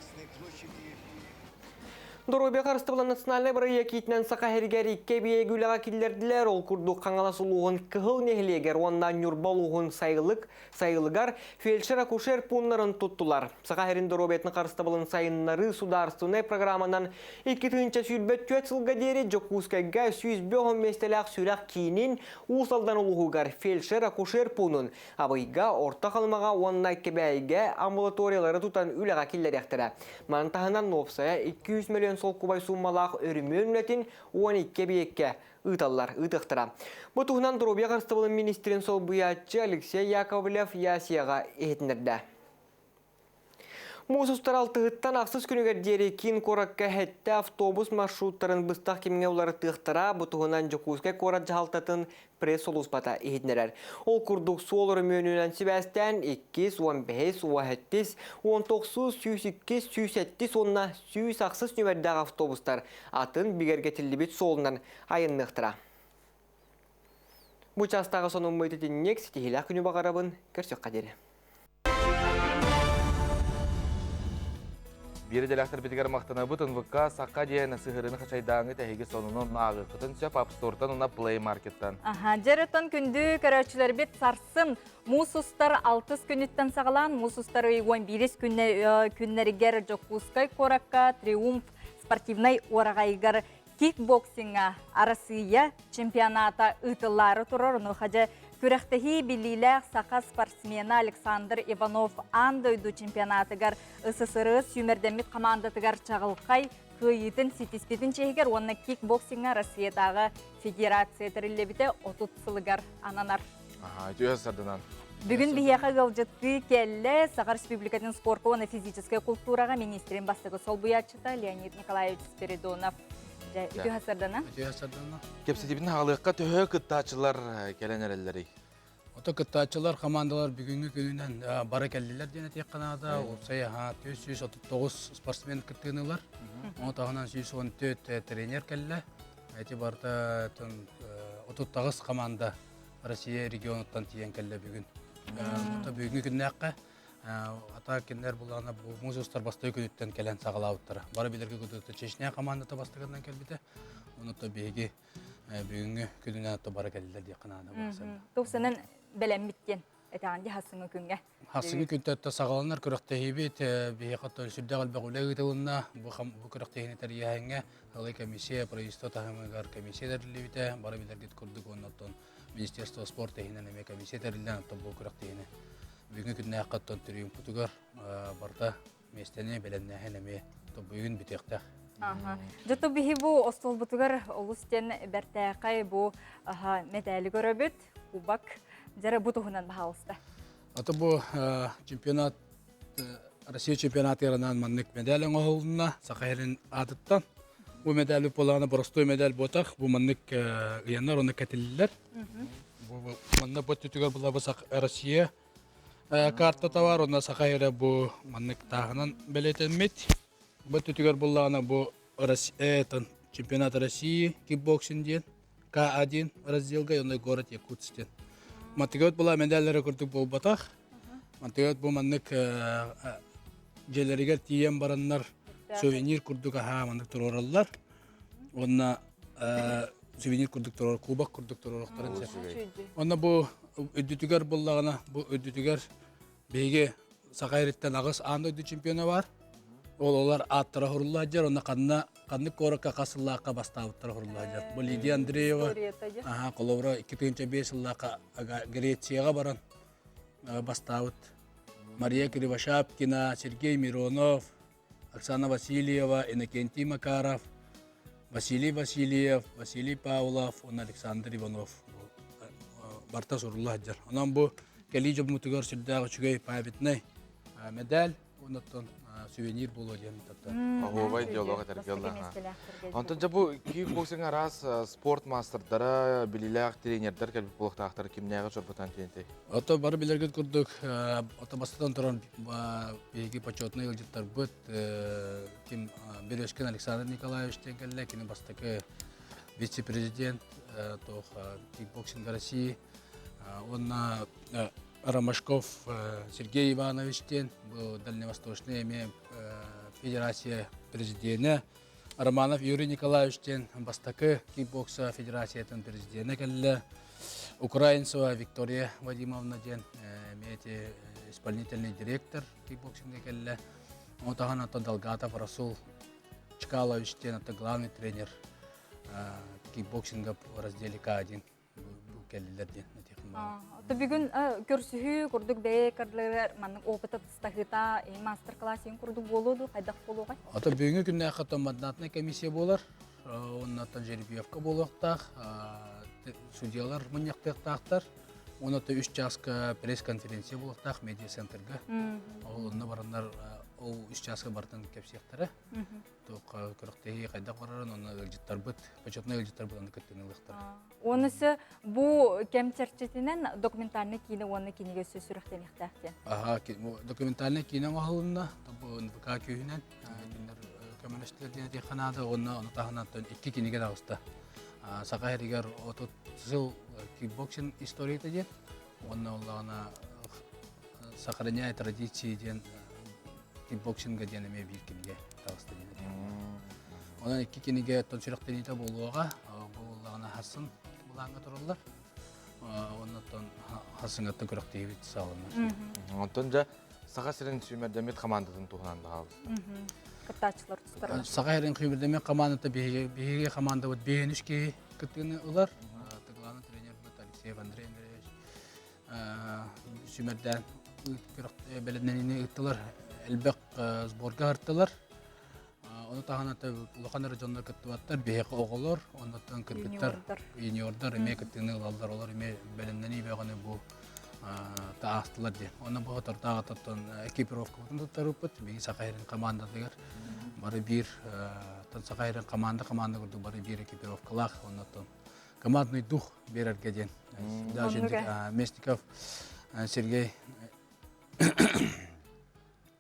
Доруобуйа харыстабыла национальнай бырайыак иитинэн Саха сиригэр икки эбийиэги үлэҕэ киллэрдилэр. Ол курдук Хаҥалас улууһун Кыһыл нэһилиэгэр уонна Ньурба улууһун Сайылык сайылыгар фельдшер-акушер пууннарын туттулар. Саха сирин доруобуйатын харыстабылын сайыннарыы судаарыстыбаннай программанан 2024 сылга диэри Дьокуускайга 105 миэстэлээх сүрэх киинин Уус Алдан улууһугар фельдшер-акушер пуунун Абыйга, Орто Халымаҕа уонна Кэбээйигэ амбулаториялары тутан үлэҕэ киллэриэхтэрэ. Маны таһынан уопсайа 200 мөлүйүөн солкуобай сууммалаах өрөмүөн үлэтин 12 эбийиэккэ ыыталлар, ыытыахтара. Бу туһунан доруобуйа харыстабылын министрин солбуйааччы Алексей Яковлев ЯСИАҕа иһитиннэрдэ. Муус устар алтыһыттан ахсыс күнүгэр диэри киин куоракка сэттэ автобус маршруттарын быстах кэмҥэ уларытыахтара. Бу туһунан Дьокуускай куорат дьаһалтатын пресс-сулууспата иһитиннэрэр. Ол курдук суол өрөмүөнүнэн сибээстээн 2, 15, 17, 19, 102, 107 уонна 108 нүмердээх автобустар атын бигэргэтиллибит суолунан айанныахтара. Бу чаастааҕы сонуммут итинник ситиһиилээх күнү баҕарабын. Көрсүөххэ диэри. Биир идэлээхтэрбитигэр махтанабыт НВК Саха диэн сыһырыны хачайдааҥы тэһиги сонунун ааҕыаххытын сөп App Store-тан уонна Play Market-тан. Аха, дьэрэтон күндү көрөөччүлэрбит сарсын муус устар алтыс күнүттэн саҕалаан муус устар ый 11 күннэригэр Дьокуускай куоракка Триумф спортивнай уораҕайыгар кикбоксиҥҥа Арассыыйа чемпионата ыытыллаары турар. Онуоха дьэ күрэхтэһии биллиилээх саха спортсмена Александр Иванов аан дойду чемпионатыгар СССР сүүмэрдэммит хамаандатыгар чаҕылхай кыайыытын ситиспитин чиэһигэр уонна кикбоксиҥҥа Россиятааҕы федерация тэриллибитэ 30 сылыгар ананар. Аха, үтүө сарданан. Бүгүн биһиэхэ ыалдьыттыы кэллэ Саха Республикатын спорка уонна физическэй култуураҕа министрин бастакы солбуйааччыта Леонид Николаевич Спиридонов. Дьэ, үтүө сардана. Үтүө сардана. Кэпсэтиибитин хаалыахха төһө кыттааччылар кэлэн эрэллэрий? Ото кыттааччылар командалар бүгүҥҥү күнүнэн бары кэллилэр диэн этиэххэ наада. Уопсай 439 спортсмен кыттыыны ылар. Ону таһынан 114 тренер кэллэ. Эти барыта 38 команда Россия регионуттан тиийэн кэллэ бүгүн. Ото бүгүҥҥү күннээххэ ата кинилэр булаана бу муус устар бастакы күнүттэн кэлэн саҕалаабыттара. Бары билэргэ курдук Чечня командата бастакынан кэлбитэ. Онута биһиги бүгүҥҥү күнүнэн ото бары кэллилэр диэххэ наада буолсарда. Тупсанан бэлэммит диэн этэҕин дии хассыҥы күҥҥэ. Хассыҥы күнтэн саҕаланар күрэхтэһиибит биһиэхэ оттон сүрдээх элбэх үлэ ыытылынна. Бу бу күрэхтэһиини тэрийээһиҥҥэ ылый комиссия правительство таһымыгар комиссия тэриллибитэ. Бары билэргит курдук уонна оттон Министерство спорта иһинэн эмиэ комиссия тэриллэн оттон бу күрэхтэһиини бүгүҥҥү күннээххэ оттон триумфутугар барыта миэстэни бэлэмнээһин эмиэ бүгүн бүтүөхтээх. Дьото биһи бу остуолбутугар олус диэн бэртээхэй бу мэтээли көрөбүт, кубок. Дьэрэ бу туһунан баһаалыста. Ата бу чемпионат Россия чемпионатыгар анаан маннык медаль оҥоһулунна Саха сирин аатыттан. Бу медаль буолаана боростуой медаль буотах, бу маннык ыйанар оны кэтиллэр. Бу манна бу түтүгэр булабы Россия карта товар, онно саха эрэ бу маннык тааһынан бэлиэтэммит. Бу түтүгэр буллаана бу чемпионат России кикбоксинг диэн К1 разделга онно город Якутск диэн. Мантыгыт була медаллары курдук буолбатах. Мантыгыт бу маннык дьиэлэригэр тиийэн бараннар сувенир курдук аһаа маннык туруораллар. Уонна сувенир курдук туруор, кубок курдук туруорохторун сөп. Онно бу үрдүтүгэр буллаҕына, бу үрдүтүгэр биһиги Саха ириттэн аҕыс аан дойду чемпиона бар. Ол олар ааттара хуруллаадьар, онно ханна ханнык куоракка хас сыллаахха бастаабыттара хуруллаадьар. Бу Лидия Андреева, аха, холобура 2005 сыллаахха Грецияҕа баран бастаабыт. Мария Кривошапкина, Сергей Миронов, Оксана Васильева, Иннокентий Макаров, Василий Васильев, Василий Павлов уонна Александр Иванов барта сурулла сылдьар. Онон бу кэлии дьоммутугар сүрдээх үчүгэй памятнай медаль оннуттан сувенир буолуо диэн Оһуобай диалог этэргэ Онтон дьэ бу кикбоксинг араас спорт маастардара, билилээх тренердэр кэлбит буолуохтаахтар кимнээҕи чорботон тиэнтэй? Ото бары билэргит курдук, ото бастатан туран биһиги почетный ыалдьыттарбыт ким Березкин Александр Николаевич диэн кэллэ, кини бастакы вице-президент туох кикбоксинг России уонна Ромашков Сергей Иванович диэн бу Дальневосточный эмиэ федерация президенэ Романов Юрий Николаевич диэн бастакы кикбокса федерациятын президенэ кэллэ. Украинцева Виктория Вадимовна диэн эмиэ исполнительный директор кикбоксинга кэллэ. Ону таһынан ата Долгатов Расул Чкалович диэн ата главный тренер кикбоксинга в разделе К1 кэллилэр диэн Ото бүгүн көрсүһүү курдук бэйэ карларыгар маннык опыта тыстаһыыта мастер-класс курдук буолуо дуу хайдах буолуоҕай? Ото бүгүҥҥү күннээххэ мандатнай комиссия буолар. Оннуттан жеребьевка буолуохтаах. Судьялар мунньахтыахтаахтар. Онно үс чааска пресс-конференция буолуохтаах медиа-центрга. Ол онно бараннар ол үс чааска барытын кэпсиэхтэрэ. Туох күрэхтэһии хайдах барарын онно ыалдьыттарбыт, почетнай ыалдьыттарбыт онно кыттыыны ылыахтара. Онысы бу кэм чэрчитинэн документальный киинэ уонна кинигэ өссө сүрэхтэниэхтээх диэн. Аха, документальный киинэ оҥоһулунна, бу НВК күүһүнэн кинилэр көмөлөстүлэр диэн этиэххэ наада уонна ону таһынан икки кинигэ таҕыста. Саха сиригэр 30 сыл кикбоксинг историята диэн уонна оллаҕына сохраняя традиции диэн кикбоксинга диэн эмиэ биир кинигэ таҕыста диэн этиэххэ. Онон икки кинигэ оттон сүрэхтэниитэ буолуоҕа. Бу буоллаҕына хассын былааҥҥа тураллар. Оннуттан хасыҥаттан күрэхтэһиибит саҕаланар. Онтон дьэ Саха сирин сүүмэрдэммит хамаандатын туһунан баҕабыз. Кыттааччылар тустарынан. Саха сирин сүүмэрдэммит хамаандата биһиги хамаандабыт биһиэнүс киһи кыттыыны ылар. Главный тренербит Алексеев Андрей Андреевич сүүмэрдээн бэлэмнэниини ыыттылар, элбэх сборга ыһыртылар. Ону таһынан улахан эрэ дьоннор кыттыбаттар, биһиэхэ оҕолор, оннуттан кыргыттар, юниордар эмиэ кыттыыны ылаллар, олор эмиэ бэлэмнэнии бөҕөнү бу таастылар диэн. Онно бу тортааҕытыттан экипировкабытын туттарыппыт, биһиги Саха сирин командатыгар бары биир Саха сирин команда команда курдук бары биир экипировкалаах, оннуттан командный дух берерге диэн. Даже Местников Сергей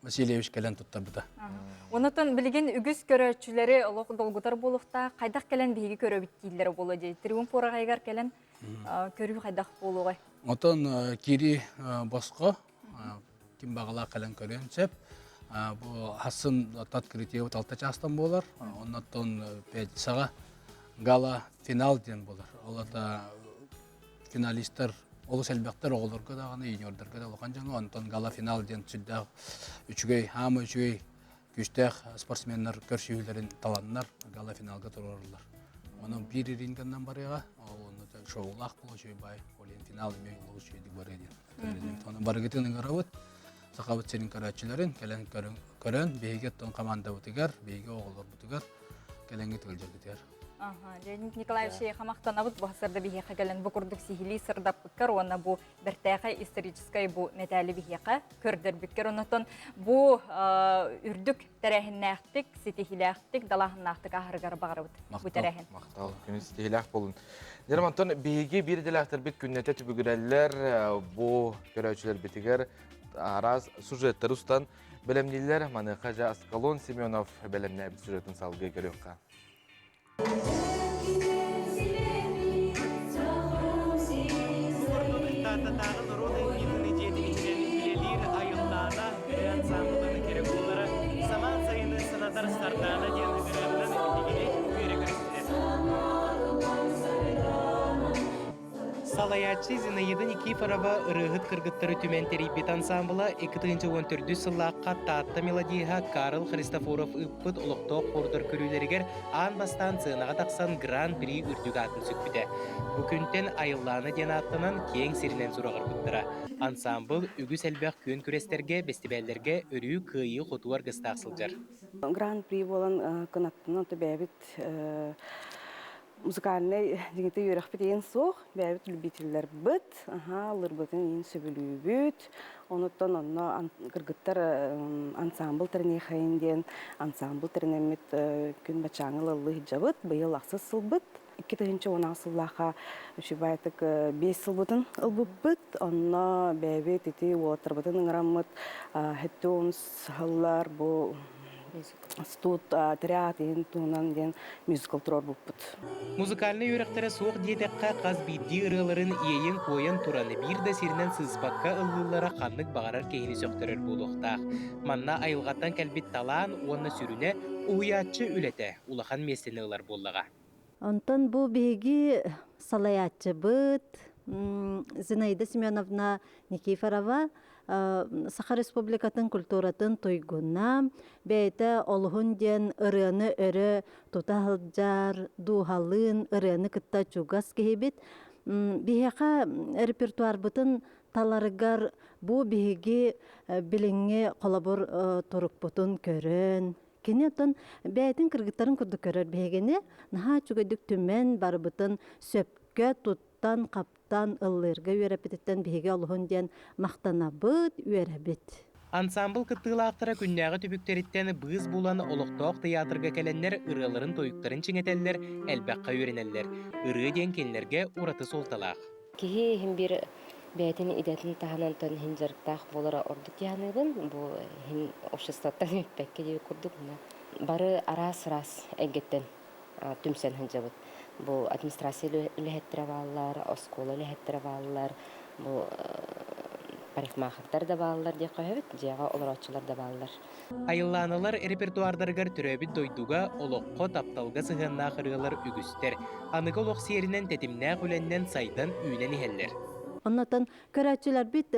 Васильевич кэлэн туттарбыта. Онотон билигин үгүс көрөөччүлэри олох долгутар буолуохтаах, хайдах кэлэн биһиги көрөбүт дииллэрэ буолуо дии. Триумф уораҕайыгар кэлэн көрүү хайдах буолуоҕай? Отон кири босхо ким баҕалаах кэлэн көрүөн сөп. Бу хассын открытие алта чаастан буолар. Оннуттан пятницаҕа гала финал диэн буолар. Ол ата финалистар олус элбэхтэр оҕолорго даҕаны, юниордарга да улахан дьоҥҥо. Онтон гала финал диэн сүрдээх үчүгэй, хаама үчүгэй күүстээх спортсменнар көрсүһүүлэрин таланнар гала финалга туруораллар. Онон биир ринганнан барыаҕа, ол онно шоулаах буолуо үчүгэй баай, ол иһин финал эмиэ олус үчүгэйдик барыа диэн. Онон барыгытын ыҥырабыт. Сахабыт сирин көрөөччүлэрин кэлэн көрөн, биһиги оттон командабытыгар, биһиги оҕолорбутугар кэлэҥҥит ыалдьаргытыгар. Леонид Николаевич хамахтанабыт бу сырда биһиэхэ кэлэн бу курдук сиһилии сырдаппыккар уонна бу бэртээхэй историческай бу мэтээли биһиэхэ көрдөрбүккэр оннотон бу үрдүк тэрээһиннээхтик, ситиһиилээхтик, далааһыннаахтык аһарыгар баҕарабыт бу тэрээһин. Махтал, күнү ситиһиилээх болун. Дьэ, онтон биһиги биир идэлээхтэрбит күннэтэ түбүгүрэллэр бу көрөөччүлэрбитигэр араас сюжеттары устан бэлэмнииллэр. Маныаха дьэ Аскалон Семенов бэлэмнээбит сюжетын салгыы көрүөххэ. Тааттатааҕы норуот айымньытын дьиэтин иһинэн үлэлиир Айыллаана ырыа ансаамбылын кэрэ куолара самаан сайыны санатар Сардаана диэн ырыанан биһигини үөрэ көрүстүлэр. Салайааччы Зинаида Никифорова ырыаһыт кыргыттары түмэн тэрийбит ансаамбыла 2014 сыллаахха Таатта мелодиһа Карл Христофоров ыыппыт олохтоох хордор көрүүлэригэр аан бастаан сыанаҕа тахсан Гран-при үрдүк аатын сүкпүтэ. Бу күнтэн Айыллаана диэн ааттанан киэҥ сиринэн сураҕырбыттара. Ансаамбыл үгүс элбэх күөн күрэстэргэ, бэстибээллэргэ өрүү кыайыы-хотуу аргыстаах сылдьар. Гран-при буолан кынаттынан бэйэбит музыкальнай дьиҥитэ үөрэхпит иһин суох, бэйэбит любителлэрбит, аһаа, ыллырбытын иһин сөбүлүүбүт. Онуттан онно кыргыттар ансаамбыл тэриниэхэйин диэн ансаамбыл тэринэммит күн бачааҥы ылыллыы сылдьабыт. Быйыл ахсыс сылбыт. 2016 сыллаахха үчүгэйдик биэс сылбытын ылбыппыт. Онно бэйэбит ити уолаттарбытын ыҥыраммыт хэттэ сыллар бу Студ отряд иһин туһунан диэн мюзикл туруорбуппут. Музыкальнай үөрэхтэрэ суох диэтэххэ, хас биирдии ырыаларын иэйэн-куойан туран, биир да сиринэн сыыспакка ыллыыллара ханнык баҕарар киһини сөхтөрөр буолуохтаах. Манна айылҕаттан кэлбит талаан уонна сүрүнэ, уһуйааччы үлэтэ улахан миэстэни ылар буоллаҕа. Онтон бу биһиги салайааччыбыт Зинаида Семеновна Никифорова Саха Республикатын культуратын туйгуна, бэйэтэ олуһун диэн ырыаны өрө тута сылдьар, дууһалыын ырыаны кытта чугас киһибит. Биһиэхэ репертуарбытын таларыгар бу биһиги билиҥҥи холобур турукпутун көрөн, Кини оттон бэйэтин кыргыттарын курдук көрөр биһигини наһаа үчүгэйдик түмэн барыбытын сөпкө туттан хаптан ыллыырга үөрэппититтэн биһиги олуһун диэн махтанабыт, үөрэбит. Ансаамбыл кыттыылаахтара күннээҕи түбүктэриттэн быыс булан олохтоох тыйаатырга кэлэннэр ырыаларын-тойуктарын чиҥэтэллэр, элбэххэ үөрэнэллэр. Ырыа диэн кинилэргэ ураты суолталаах. Киһи иһин биир бэйэтин идэтин таһынан тон иһин дьарыктаах буолара ордук дии саныыбын. Бу иһин обществоттан үппэккэ диэбит курдук бары араас-араас эйгэттэн түмсэн сылдьабыт. Бу администрация үлэһиттэрэ бааллар, оскуола үлэһиттэрэ бааллар, бу парикмахердар да бааллар диэххэ сөбүт, дьиэҕэ олорооччулар да бааллар. Айыллааналар репертуардарыгар төрөөбүт дойдуга, олоххо, тапталга сыһыаннаах ырыалар үгүстэр. Аныгы олох сиэринэн тэтимнээх үлэннэн сайдан үүнэн иһэллэр. Оннотон көрөөччүлэрбит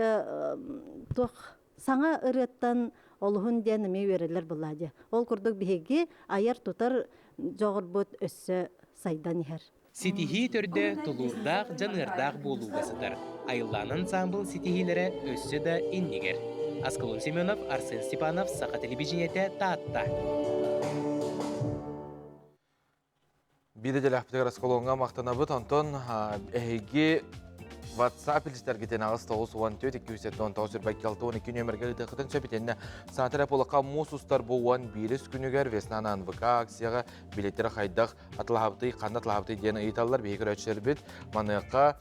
туох саҥа ырыаттан олуһун диэн эмиэ үөрэллэр буоллаа дии. Ол курдук биһиги айар-тутар дьоҕурбут өссө сайдан иһэр. Ситиһии төрдө тулуурдаах, дьаныардаах буолууга сытар. Айыллаан ансаамбыл ситиһиилэрэ өссө да иннигэр. Аскалон Семенов, Арсен Степанов, Саха телевидениетэ, Таатта. Биир идэлээхпитигэр Аскалоҥҥа махтанабыт. Онтон эһиги WhatsApp илдьитэргитин 8 94 279 162 нүөмэргэ ыытыаххытын сөп итиннэ Саатар Эполака муус устар бу 11 күнүгэр Весна на НВК акцияҕа билеттері хайдах атылаһабытый, ханна атылаһабытый диэн ыйыталлар биһиги көрөөччүлэрбит. Маныаха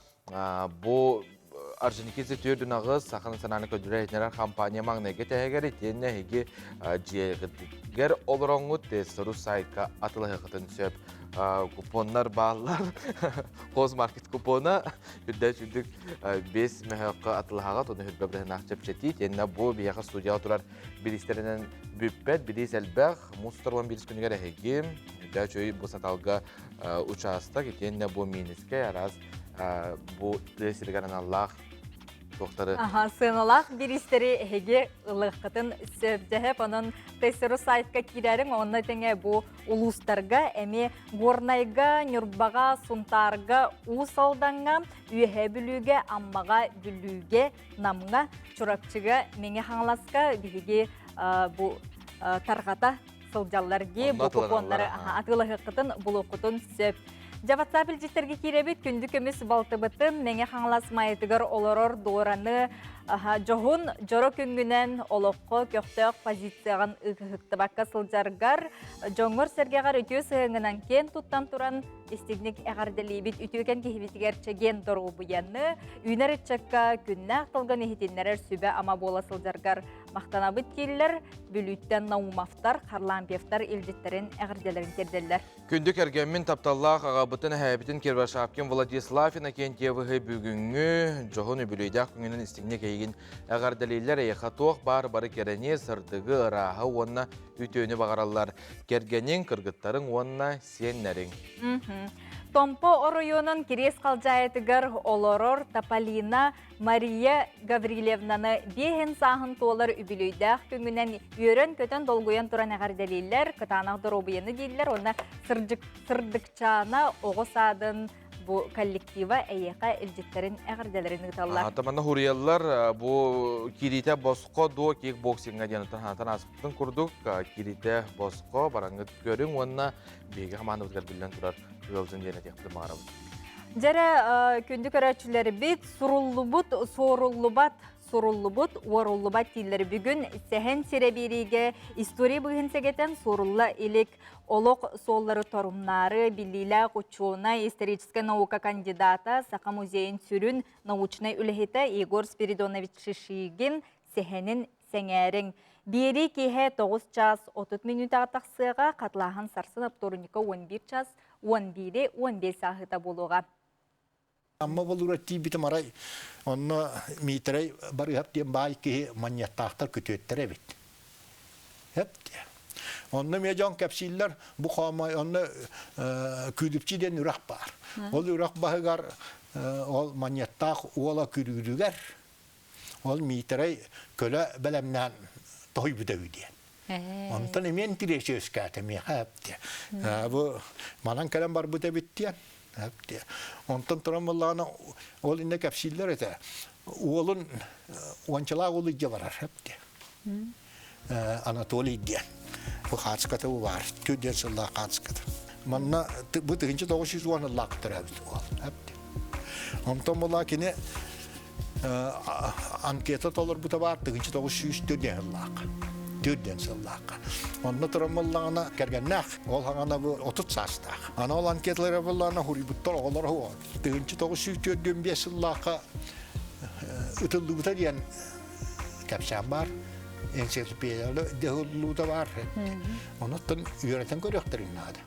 бу Орджоникидзе түөрдүн аҕыс Саха национальнай көдүрэ иһитиннэрэр компания маҥнайгы тэһэгэр итиэннэ эһиги дьиэҕитигэр олороҥҥут тестеру сайтка атылаһыахытын сөп. Купоннар бааллар. Хозмаркет купона үрдэ үрдүк 5 мөһөөххө атылаһаҕыт, оны хүрбэ быһынаах чэпчэтии. Итиэннэ бу биһиэхэ студияҕа турар бириистэринэн бүппэт, бириис элбэх. Муус устар 11 күнүгэр эһиги үрдэ үчүгэй бу саталга учаастак итиэннэ бу Минискэй араас бу тыа сиригэр аналлаах туохтары Аха, сыаналаах бириистэри эһиги ылыаххытын сөп онон ТСРУ сайтка киирэриҥ онно тэҥэ бу улуустарга эмиэ Горнайга, Ньурбаҕа, Сунтаарга, Уус Алдаҥҥа, Үөһээ Бүлүүгэ, Аммаҕа, Бүлүүгэ, Намҥа, Чурапчыга, Мэҥэ Хаҥаласка биһиги бу тарҕата сылдьаллар дии бу купоннары атыылаһыаххытын булуоххутун сөп. Дьэ WhatsApp илдьиттэргэ киирэбит күндү көмүс балтыбытын Мэҥэ Хаҥалас Майатыгар олорор Дуораны дьоһун дьоро күҥҥүнэн олоххо көхтөөх позицияҕын ыһыктыбакка сылдьаргар дьоҥҥор-сэргэҕэр үтүө сыһыаҥҥынан киэн туттан туран истиҥник эҕэрдэлиибит үтүөкэн киһибитигэр чэгиэн доруобуйаны үүнэр ыччакка күннээх тылгын иһитиннэрэр сүбэ-ама буола сылдьаргар махтанабыт дииллэр Бүлүүттэн Наумовтар, Харлампьевтар илдьиттэрин эҕэрдэлэрин тиэрдэллэр. Күндү кэргэммин тапталлаах аҕабытын эһээбитин Кирвашапкин Владислав Иннокентьевиһы бүгүҥҥү дьоһун үбүлүөйдээх күҥүнэн истиҥник эйигин эҕэрдэлииллэр эйиэхэ туох баар бары кэрэни, сырдыгы, ырааһы уонна үтүөнү баҕараллар. Кэргэниҥ, кыргыттарыҥ уонна сиэннэриҥ. Томпо оройуонун Кириэс Халдьаайытыгар олорор Тополина Мария Гаврильевнаны биэһин сааһын туолар үбүлүөйдээх күҥүнэн үөрэн-көтөн долгуйан туран эҕэрдэлииллэр, кытаанах доруобуйаны дииллэр уонна сырдыкчаана оҕо саадын бу коллектива эйиэхэ илдьиттэрин эҕэрдэлэрин ыыталлар. Атамана хуруйаллар бу кириитэ босхо дуо кикбоксиҥҥа диэн хаһаатан ааспытын курдук кириитэ босхо бараҥҥыт көрүҥ уонна биһиги хамаандабытыгар биллэн турар ыалдьын диэн этиэхпитин баҕарабыт. Дьэрэ күндү көрөөччүлэрбит суруллубут, суоруллубат суруллубут, уоруллубат дииллэр бүгүн сэһэн сирэ биэриигэ история быыһын сэгэтэн суорулла илик олох суоллары торумнаары биллиилээх учуонай, историческай наука кандидата, Саха музейын сүрүн научнай үлэһитэ Егор Спиридонович Шишигин сэһэнин сэҥээриҥ. Биэрии киэһэ 9 чаас 30 мүнүүтэҕэ тахсыаҕа, хатылааһын сарсын оптуорунньукка 11 час 11-и 15 сааһыта буолуоҕа. Амма болуура тиийбитим арай онно Миитэрэй Барыһап диэн баай киһи манньыаттаахтар күтүөттэр эбит. Эп диэ. Онно эмиэ дьон кэпсииллэр бу хоомой онно Күүдүпчи диэн үрэх баар. Ол үрэх баһыгар ол манньыаттаах уола күрүүрүгэр ол Миитэрэй көлө бэлэмнээн тоһуйбута үһү диэн. Онтон эмиэ интириэс үөскээтэ миэхэ эп диэ. Бу манан кэлэн барбыт эбит диэн. Эп диэ. Онтон туран буоллаҕына ол иннэ кэпсииллэр этэ. Уолун уончалаах уол илдьэ барар эп диэ. Анатолий диэн. Бу хаацката бу баар. Түрден сыллаах хаацката. Манна бу 1910 ыллаах төрөөбүт уол. Эп диэ. Онтон буолла кини анкета толорбута баар 1904 сыллаах. Төрдөн сыллаахха. Онно туран буоллаҕына кэргэннээх. Ол хаҥана бу 30 саастаах. Аны ол анкеталара буоллаҕына хуруйбуттар оҕолор оҕо. 1945 сыллаахха ытыллыбыта диэн кэпсээн баар. Энциклопедияда дьаһыллыбыта баар. Онуттан үөрэтэн көрүөхтэрин наада.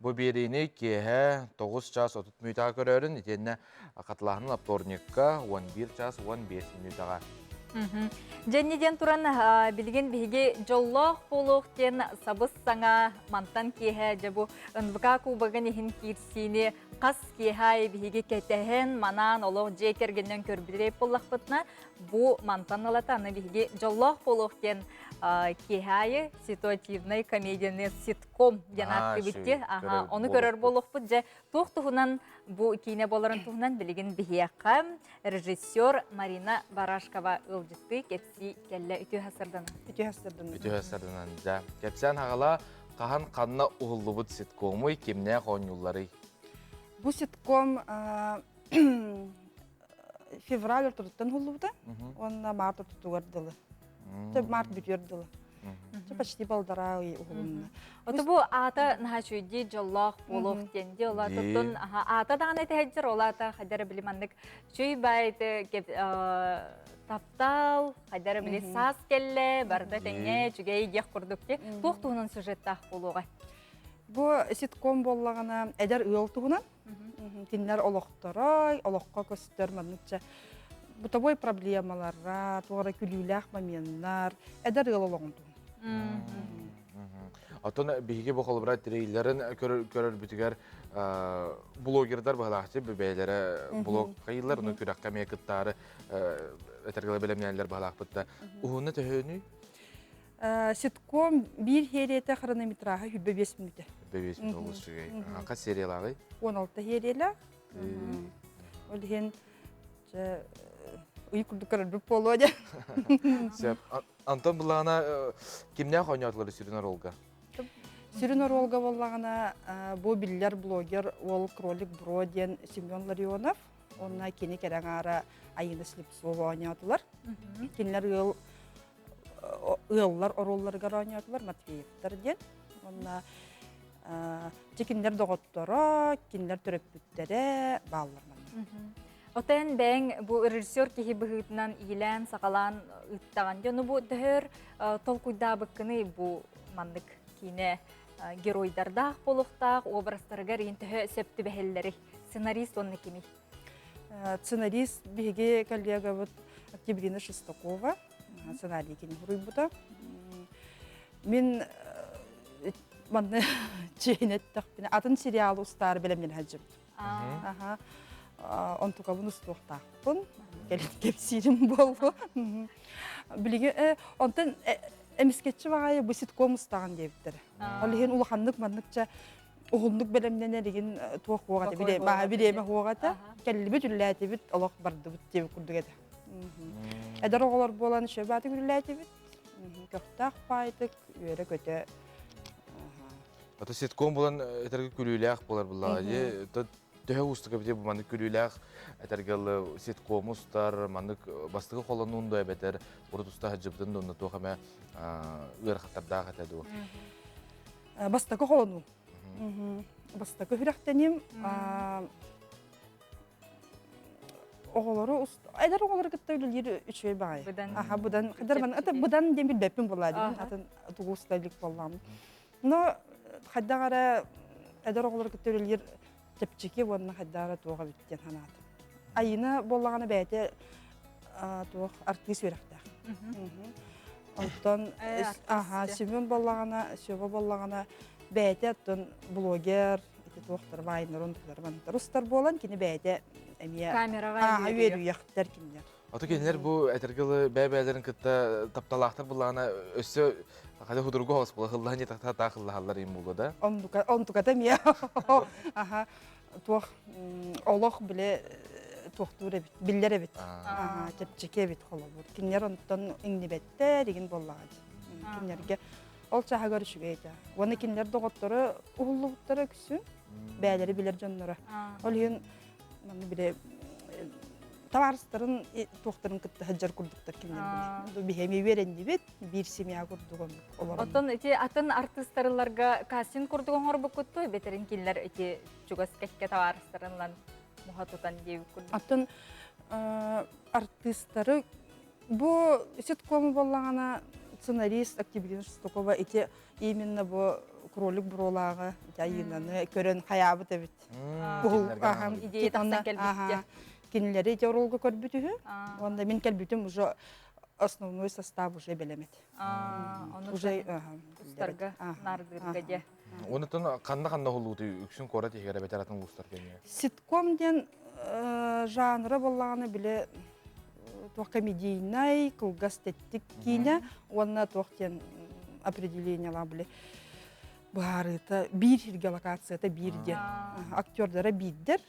Бу биэриини киэһэ 9 чаас 30 мүнүүтэҕэ көрөөрүн, итиэннэ хатылааһын вторникка 11 чаас 15 мүнүүтэҕэ. Дьэнни диэн туран билигин биһиги дьоллоох буолуох диэн сабыс саҥа мантан киэһэ дьэ бу НВК кубогын иһин киирсиини хас киэһэ аайы биһиги кэтэһэн манаан олох дьиэ кэргэнинэн көрбүтүрэй буоллахпытына бу мантан ылата аны биһиги дьоллоох буолуох диэн киэһэ аайы ситуативнай комедияны ситком диэн ааттыыбыт дии. Аха, ону көрөр буолуохпут. Дьэ, туох туһунан бу киинэ буоларын туһунан билигин биһиэхэ режиссер Марина Барашкова ыалдьыттыы кэпсии кэллэ. Үтүө сарданан. Үтүө сарданан. Үтүө сарданан. Дьэ, кэпсээн хаҕала хаһан ханна уһуллубут ситкомуй, кимнээх оонньуулларый? Бу ситком февраль ортотуттан уһуллубута уонна март ортотугар дылы. Март бүтүөр дылы. Почти балдара ый уһулунна. Ото бу аата наһаа үчүгэй дьоллоох буолуох диэн ди ола тоттон аата даҕаны этэһэджэр ол аата хайдара били маннык чүй байты таптал хайдара били саас кэллэ барыта тэҥҥэ үчүгэй диэх курдук ди туох туһунан сюжеттаах буолуоҕай Бу ситком буоллаҕына эдэр ыал туһунан Кинилэр олохторо, олоххо көстөр манныкча бытовой проблемалара, туох эрэ күлүүлээх моменнар, эдэр ыал олоҕун туһунан. Оттон биһиги бу холобура трейлерин көрөрбүтүгэр блогердар быһалаахчы бэйэлэрэ блог хайыылар, ону күрэххэ эмиэ кыттаары этэргэлэ бэлэмнээллэр быһалаахпыт да. Уһунна төһөнүй? Ситком биир серията хронометража 25 мүнүүтэ. 25 мүнүүтэ олус үчүгэй. Хас сериялааҕый? 16 сериялаах. Ол иһин. ый курдук көрөрбүт буолуо дьэ. Сөп. Антон былаана кимнээх оонньоотулар сүрүн оруолга? Сүрүн оруолга буоллаҕына бу биллэр блогер уол Кролик Бро диэн Семен Ларионов уонна кини кэрэ аҥаара Айыына Слепцова оонньоотулар. Кинилэр ыал ыаллар оруолларыгар оонньоотулар Матвеевтар диэн. Уонна дьэ кинилэр доҕотторо, кинилэр төрөппүттэрэ бааллар манна. Отон бэйэҥ бу режиссер киһи быһыытынан иилээн, саҕалаан ыыттаҕын. Дьону бу төһөр толкуйдаабыккыный бу маннык киинэ геройдардаах буолуохтаах образтарыгар иин төһө сөп түбэһэллэрий? Сценарист уонна кимий? Сценарист биһиги коллегабыт Октябрина Шестакова сценарий кини суруйбута. Мин манна чиэһинэ эттэхпинэ атын сериалы устаары бэлэмнэнэ сылдьыбытым. Аха. Онтукабын устуохтаахпын. Кэлин кэпсиирим буолуо. Билигин онтон эмискэччи баҕайы бу ситком устаҕын диэбиттэрэ. Ол иһин улаханнык манныкча уһуннук бэлэмнэнэр игин туох хуоҕа этэ бириэмэ хуоҕа этэ. Кэллибит, үллээтибит, олох бардыбыт диэбит курдук этэ. Эдэр оҕолор буолан шөбаатык үллээтибит. Көхтөөх баайдык, үөрэ-көтө. Ото ситком булан этэргэ күлүүлээх буолар буллаҕа дии. Төһө уустук эбит бу маннык күлүүлээх этэргэ ситком устар, маннык бастакы холонуун да эбэтэр урут уста сылдьыбытын да онно туох эмэ ыарахаттардаах этэ дуу? Бастакы холонуу. Бастакы сүрэхтэним оҕолору эдэр оҕолору кытта үлэлиир үчүгэй баҕайы. Аха быдан хадарман ата быдан диэн билбэппин буолаа дим атын тугу уста илик буоллаҕым. Но хайдах эрэ эдэр оҕолору кытта үлэлиир чэпчэки уонна хайдах эрэ туох эбит диэн санаатым. Айына буоллаҕына бэйэтэ туох артыыс үөрэхтээх. Оттон аха Семен буоллаҕына, Сева буоллаҕына бэйэтэ оттон блогер, ити туохтар вайнер онтулар мантар устар буолан кини бэйэтэ эмиэ камераҕа үөрүйэхтэр кинилэр. Ото кинилэр бу этэргэ дылы бэйэ-бэйэлэрин кытта тапталаахтар буллаҕына өссө хата худургу хос була хыллаһан дьэ таах хыллаһаллар им буолуо да. Онтуката эмиэ аха туох олох биле туохтуур эбит биллэр эбит чэпчэки эбит холобур кинилэр онтон иҥнибэттэр игин буоллаҕа дии кинилэргэ ол чааһыгар үчүгэй этэ уонна кинилэр доҕотторо уһуллубуттара үксүн бэйэлэри билэр дьонноро ол иһин манна биле табаарыстарын туохтарын кытта сылдьар курдуктар кинилэр биле биһи үөрэннибит биир семья курдук олорон Оттон ити атын артыыстарыларга кастинг курдук оҥорбуккутту бэтерин кинилэр ити чугас кэккэ табаарыстарын ылан муха тутан диэбит курдук. Оттон артыыстары бу ситком буоллаҕына сценарист Октябрина Шестакова ити именно бу кролик буруолааҕы Айыынаны көрөн хайаабыт эбит. Идея тахсан кэлбит Кинилэри ити оруолга көрбүт үһү. Уонна мин кэлбитим уже основной состав уже бэлэмет. Уже устарга нардыырга дьэ. Онутун ханна-ханна уһуллуутуй үксүн куорат иһигэр эбэтэр атын улуустар кэннигэр? Ситком диэн жанра буоллаҕына бile туох комедийнай, кылгас тэттик киинэ уонна туох диэн определениелаах бile быһаарыыта биир сиргэ локацията биир диэн актердара биирдэр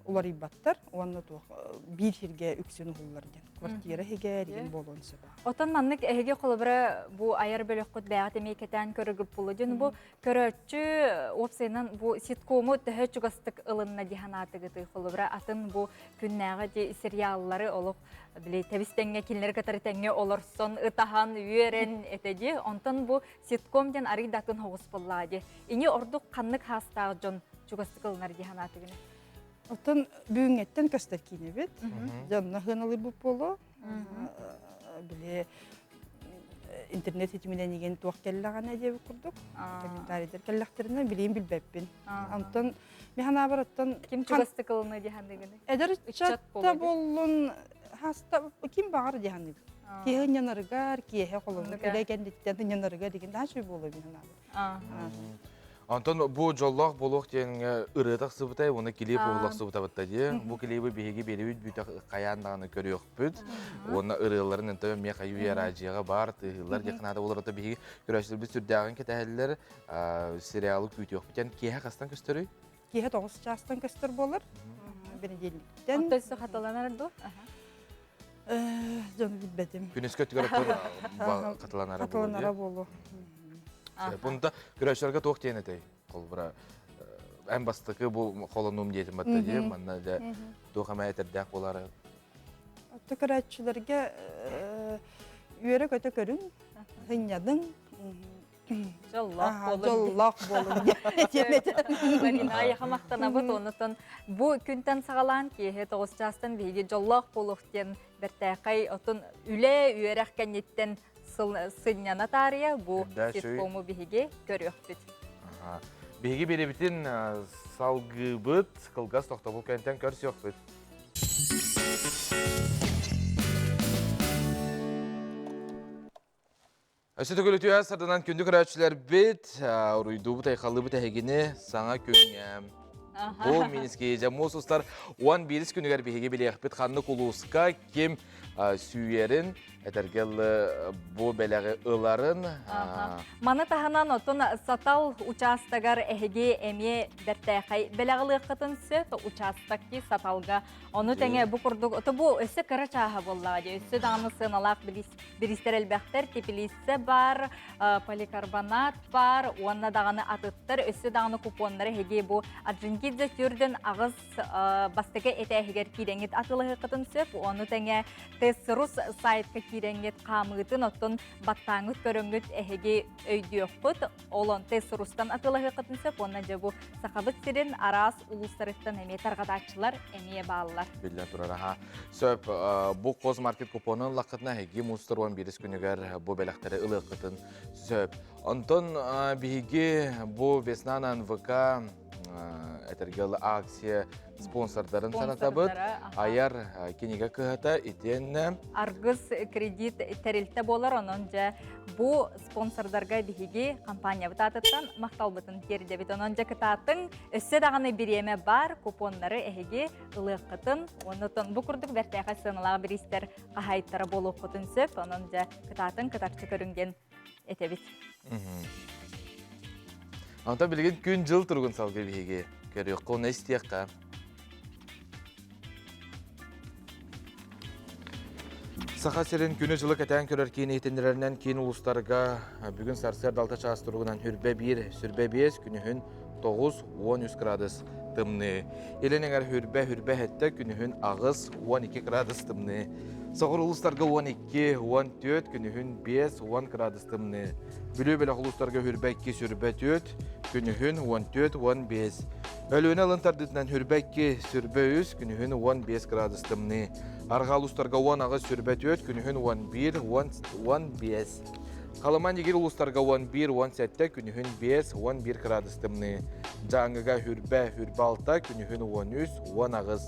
уларыйбаттар уонна туох биир сиргэ үксүн уһуллар диэн квартира иһигэр игин буолуон сөп. Отон маннык эһиги холобура бу айар бөлөххүт бэйэҕит эмиэ кэтээн көрөгүп булу дьон бу көрөөччү уопсайынан бу ситкому төһө чугастык ылынна дии санаатыгытый холобура атын бу күннээҕи ди сериаллары олох били тэбис тэҥҥэ кинилэри кытары тэҥҥэ олорсон ытаһан үөрэн этэ дии онтон бу ситком диэн арый да атын хоҕус буоллаҕа дии ини ордук ханнык хаастаах дьон чугастык ылынар дии санаатыгын Оттон бүгүҥҥэттэн көстөр киинэбит. Дьонно хыаналыырбыт буолуо. Били интернет ситиминэн игин туох кэллэҕинэ диэбит курдук. Комментарийдар кэллэхтэринэ билиим билбэппин. Онтон мин санаабар оттон ким чугастык ылына дии саныыгыный? Эдэр ыччат да буоллун хаста ким баҕар дии саныыбын. Киһи ынньанарыгар, киэһэ холобур, үлэ кэнниттэн ынньанарыгар деген наһаа үчүгэй буолуо мин санаабар. Онтон бу дьоллоох буолуох диэҥҥэ ырыа тахсыбытай уонна килиэп уһуллахсыбыта батта дии. Бу килиэби биһиги биэрэбит бүтэх хайаан даҕаны көрүөхпүт. Уонна ырыаларын ынта эмиэ хайыы араадьыйаҕа баар тыаһыыллар диэх наада буолар биһиги көрөөччүлэрбит сүрдээҕин кэтэһэллэр. Сериалы күүтүөхпүт. Эн киэһэ хастан көстөрүй? Киэһэ 9 чаастан көстөр буолар. Бэнидиэнньиктэн. Оттон өссө хатыланар дуо? Дьону билбэтим. Күнүскө өттүгэр оттон хатыланара буолуо. Хатыланара буолуо. Бунда көрөөччүлэргэ туох диэн этэй? Холбура эн бастакы бу холонуум диэтим батта дии манна дьэ туох эмэ этэрдээх буолары. Отто көрөөччүлэргэ үөрэ-көтө көрүҥ, сынньадыҥ. Дьоллоох буолун. Дьоллоох буолун. Марина айаха махтанабыт. Онутон бу күнтэн саҕалаан киэһэ тоҕус чаастан биһиги дьоллоох буолуох диэн бэртээхэй отун үлэ үөрэх кэнниттэн сынньана таарыйа бу ситкому биһиги көрүөхпүт. Биһиги биэрэбитин салгыыбыт, кылгас тохтобул кэнтэн көрсүөхпүт. Өссө төгүл үтүө сарданан күндү көрөөччүлэрбит, уруйдуубут, айхаллыыбыт эһигини саҥа күҥҥэ. Бу Минские муус устар 11 күнүгэр биһиги билиэхпит ханнык улууска ким сүүйэрин, этэргэ бу бэлэҕи ыларын. Маны таһынан отун Сатал учаастагар эһиги эмиэ бэртээхэй бэлэҕи ылыаххытын сөп учаастакки Саталга. Ону тэҥэ бу курдук, ото бу өссө кыра чааһа буоллаҕа дии, өссө даҕаны сыаналаах билис Биристэр элбэхтэр, теплица бар, поликарбонат бар уонна даҕаны атыттар өссө даҕаны купоннары эһиги бу Орджоникидзе түрдүн аҕыс бастакы этээһигэр киирэҥҥит атыылаһыаххытын сөп. Ону тэҥэ Тессерус сайтка киирэҥҥит хаамыытын оттон баттааҥҥыт көрөҥҥүт эһиги өйдүөххүт. Ол он Тессерустан атыылаһыаххытын сөп уонна дьэ бу Сахабыт сирин араас улуустарыттан эмиэ тарҕатааччылар эмиэ бааллар. Биллэн турар, аха. Сөп, бу Козмаркет купонун ыллаххытына эһиги муус устар 11 күнүгэр бу бэлэхтэри ылыаххытын сөп. Онтон биһиги бу Весна на НВК этэргэ акция спонсордарын санатабыт. Айар кинигэ кыһата итиэннэ Аргыс кредит тэрилтэ буолар, онон дьэ бу спонсордарга биһиги компаниябыт аатыттан махталбытын тиэрдэбит. Онон дьэ кытаатыҥ, өссө даҕаны бириэмэ бар, купоннары эһиги ылыаххытын, оннотон бу курдук бэртээхэй сыаналаах бириистэр хаһаайыттара буолуоххутун сөп. Онон дьэ кытаатыҥ, кытарчы көрүҥ диэн этэбит. Онтон билигин күн-дьыл туругун салгыы биһиги көрүөххэ уонна истиэххэ. Саха сирин күнү-дьылы кэтээн көрөр киин иһитиннэрэринэн киин улуустарга бүгүн сарсыарда алта чаас туругунан хүрбэ биир, сүрбэ биэс, күнүһүн 9-13 градус тымныы. Илин эҥэр хүрбэ, хүрбэ сэттэ, күнүһүн 8-12 градус тымныы. Соҕуруу улуустарга 12, 14, күнүһүн 5, 10 градус тымныы. Бүлүү бөлөх улуустарга хүрбэ 2, сүрбэ 4, күнүһүн 14, 15. Өлүөнэ ылын тардыытынан хүрбэ 2, сүрбэ 3, күнүһүн 15 градус тымныы. Арҕаа улуустарга 18, сүрбэ 4, күнүһүн 11, 15. Халыма Нигир улуустарга 11, 17, күнүһүн 5, 11 градус тымныы. Дьааҥыга хүрбэ, хүрбэ 6, күнүһүн 13, 18.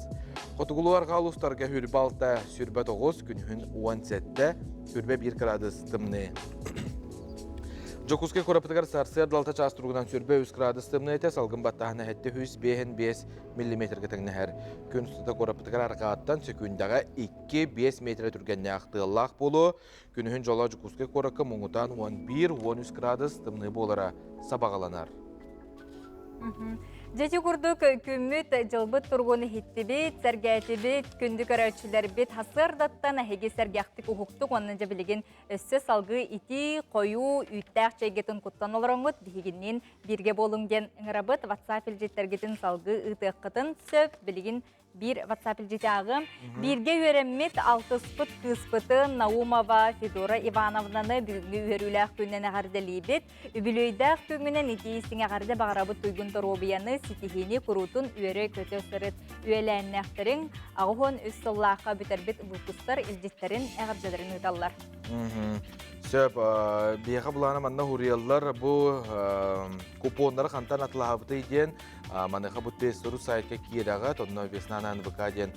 Хотугулуу арҕаа улуустарга хүрбэ 6, сүрбэ 9, күнүһүн 17, сүрбэ 1 градус тымныы. Дьокуускай куораппытыгар сарсыарда алта чаас туругунан сүрбэ үс градус тымныы этэ, салгын баттааһына сэттэ сүүс биэһин биэс миллиметргэ тэҥнэһэр. Күн устата куораппытыгар арҕааттан сөкүүндэҕэ 2-5 метрэ түргэннээх тыаллаах буолуо. Күнүһүн дьоло Дьокуускай куоракка муҥутаан 11-13 градус тымныы буолара сабаҕаланар. Дьэ ити курдук күммүт, дьылбыт туругун иһиттибит, сэргээтибит, күндү көрөөччүлэрбит сарсыардаттан эһиги сэргэхтик уһуктук уонна дьэ билигин өссө салгыы итии, хойуу, үүттээх чэйгитин куттан олороҥҥут биһигинниин бииргэ буолуҥ диэн ыҥырабыт. WhatsApp илдьиттэргитин салгыы ыытыаххытын сөп. Билигин биир WhatsApp илдьитээҕим. Бииргэ үөрэммит, алтыспыт кыыспытын Наумова Федора Ивановнаны бүгүҥҥү үөрүүлээх күнүнэн эҕэрдэлиибит. Үбүлүөйдээх күҥҥүнэн итии истиҥ эҕэрдэ баҕарабыт туйгун доруобуйаны, ситиһиини куруутун үөрэ-көтө сырыт. Үөлээннээхтэриҥ 83 сыллаахха бүтэрбит выпустар илдьиттэрин эҕэрдэлэрин ыыталлар. Сөп, биһиэхэ былаана манна хуруйаллар бу купоннары хантан атылаһабытый диэн Маныаха бу тест сайтка киирэҕит, онно Весна на НВК диэн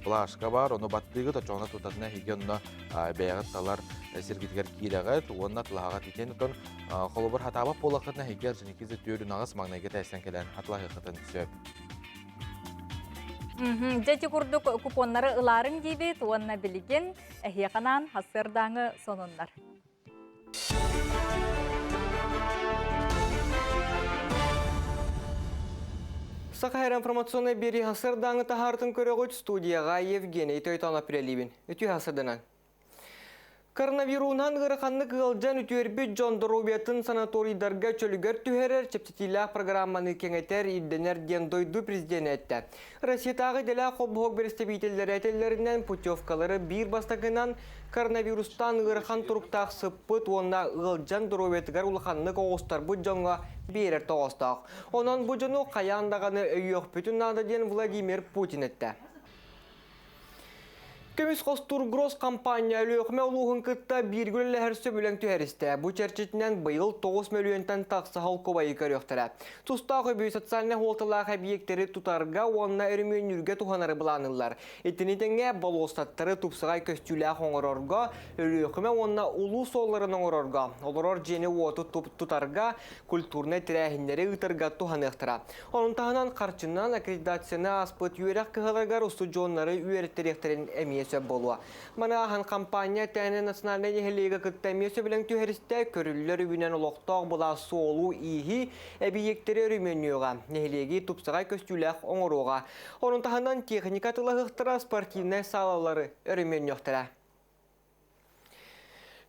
плашка бар, ону баттыыгыт, оччоҕуна тутатына эһиги онно бэйэҕит талар сиргитигэр киирэҕит уонна тылаһаҕыт итиэн отон холобур хатаабат буоллаххытына эһиги Орджоникидзе түөрүн аҕыс маҥнайгы тээстэн кэлэн атылаһыаххытын сөп. Дьэ ити курдук купоннары ылаарыҥ диибит уонна билигин эһиэхэ анаан сарсыардааҥы сонуннар. Саха информационнай биэрии сарсыардааҥы таһаартын көрөҕүт студияҕа Евгений Тойтонов үлэлиибин. Үтүө сарсыарданан. Коронавируһунан ыараханнык ыалдьан үтүөрбүт дьон доруобуйатын санаторийдарга чөлүгэр түһэрэр чэпчэтиилээх программаны кэҥэтэр ирдэнэр диэн дойду президенэ эттэ. Россиятааҕы идэлээх холбоһук бэрэстэбиитэллэрэ этэллэринэн путевкалары биир бастакынан коронавирустан ыарахан туруктаах сыппыт уонна ыалдьан доруобуйатыгар улаханнык оҕустарбыт дьоҥҥо биэрэр тоҕоостоох. Онон бу дьону хайаан даҕаны өйүөхпүтүн наада диэн Владимир Путин эттэ. Көмүс хостуур Гросс компания Өлүөхүмэ улууһун кытта бииргэ үлэлэһэр сөбүлэҥ түһэристэ. Бу чэрчитинэн быйыл 9 мөлүйүөнтэн тахса холкуобайы көрүөхтэрэ. Тустаах үбү социальнай суолталаах эбийиэктэри тутарга уонна өрөмүөннүүргэ туһанары былааныллар. Итини тэҥэ болуоссаттары тупсаҕай көстүүлээх оҥорорго, Өлүөхүмэ уонна улуус суолларын оҥорорго, олорор дьиэни-уоту тутарга, культурнай тэрээһиннэри ыытарга туһаныахтара. Онон таһынан харчынан аккредитацияны ааспыт үөрэх кыһаларыгар устудьуоннары үөрэттэриэхтэрин эмиэ сөп буолуо. Маны ааһан компания Тээнэ национальнай нэһилиэгэ кытта эмиэ сөбүлэҥ түһэристэ, көрүллэр үбүнэн олохтоох былаас суолу-ииһи, эбийиэктэри өрөмүөннүөҕэ, нэһилиэги тупсаҕай көстүүлээх оҥоруоҕа. Онон таһынан техника тылаһыахтара спортивнай саалалары өрөмүөннүөхтэрэ.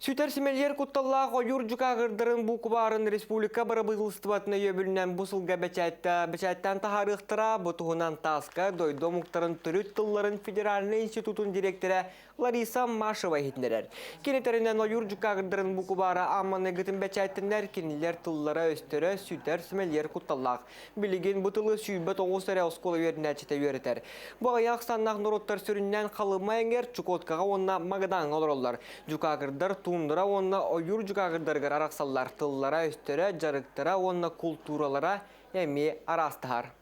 Сүтэр симэлийэр кутталлаах ойуур дьукаагырдарын буукубаарын республика бырабыыталыстыбатын өйөбүлүнэн бу сылга бэчээттээн таһаарыахтара. Бу туһунан ТАСС-ка дойду омуктарын төрүт тылларын федеральнай институтун дириэктэрэ Лариса Машева иһитиннэрэр. Кини тэринэн ойуур дьукаагырдарын буукубаара аамманыгытын бэчээттэнэр, кинилэр тыллара-өстөрө сүтэр симэлийэр кутталлаах. Билигин бу тылы 29 эрэ оскуола үөрэнээччитэ үөрэтэр. Бу аҕыйах ахсааннаах норуоттар сүрүннээн Халыма эҥэр, Чукоткаҕа уонна Магадаҥҥа олороллор. Дьукаагырдар туундара уонна ойуур дьукаагырдарыгар арахсаллар. Тыллара-өстөрө, дьарыктара уонна култууралара эмиэ араастаһар.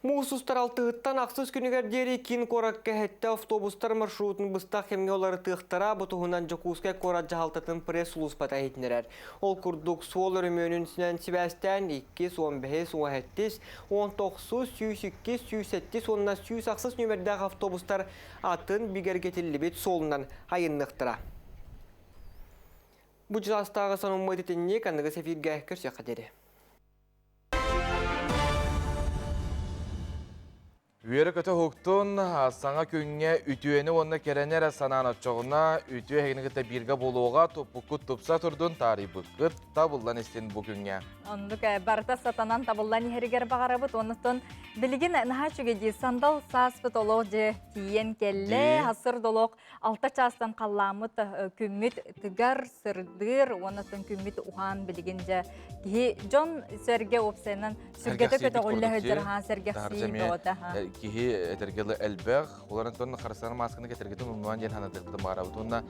Муус устар алтыһыттан ахсыс күнүгэр диэри киин куоракка сэттэ автобустар маршрутун быстах кэмҥэ уларытыахтара. Бу туһунан Дьокуускай куорат дьаһалтатын пресс-сулууспата иһитиннэрэр. Ол курдук, суол өрөмүөнүнэн сибээстээн 2, 15, 17, 19, 102, 107 уонна 108 нүөмэрдээх автобустар атын бигэргэтиллибит суолунан айанныахтара. Бу дьылаастааҕы сонуммут итинник аныгыс эфиргэ көрсүөххэ диэри. Үөрэ-көтө уһуктун, саҥа күҥҥэ үтүөнү уонна кэрэни эрэ санаан оччоҕуна үтүө эһигини кытта бииргэ буолуоҕа, туппуккут тупса турдун, таарыйбыккыт табыллан истин бу күҥҥэ. Оннук барыта сатанан табыллан иһэригэр баҕарабыт. Оннуттан билигин наһаа үчүгэй дии сандал сааспыт олох дьэ тиийэн кэллэ. Хасыр долох алта чаастан халлааммыт күммүт тыгар, сырдыыр уонна күммүт уһаан билигин дьэ киһи дьон сэргэ уопсайынан сүргэтэ көтөҕүллэ сылдьар хаан сэргэхсии бөҕөтө Киһи этэргэ элбэх, олорон харыстан маасканы кэтэргитин умнуан диэн санатыахпытын баҕарабыт. Уонна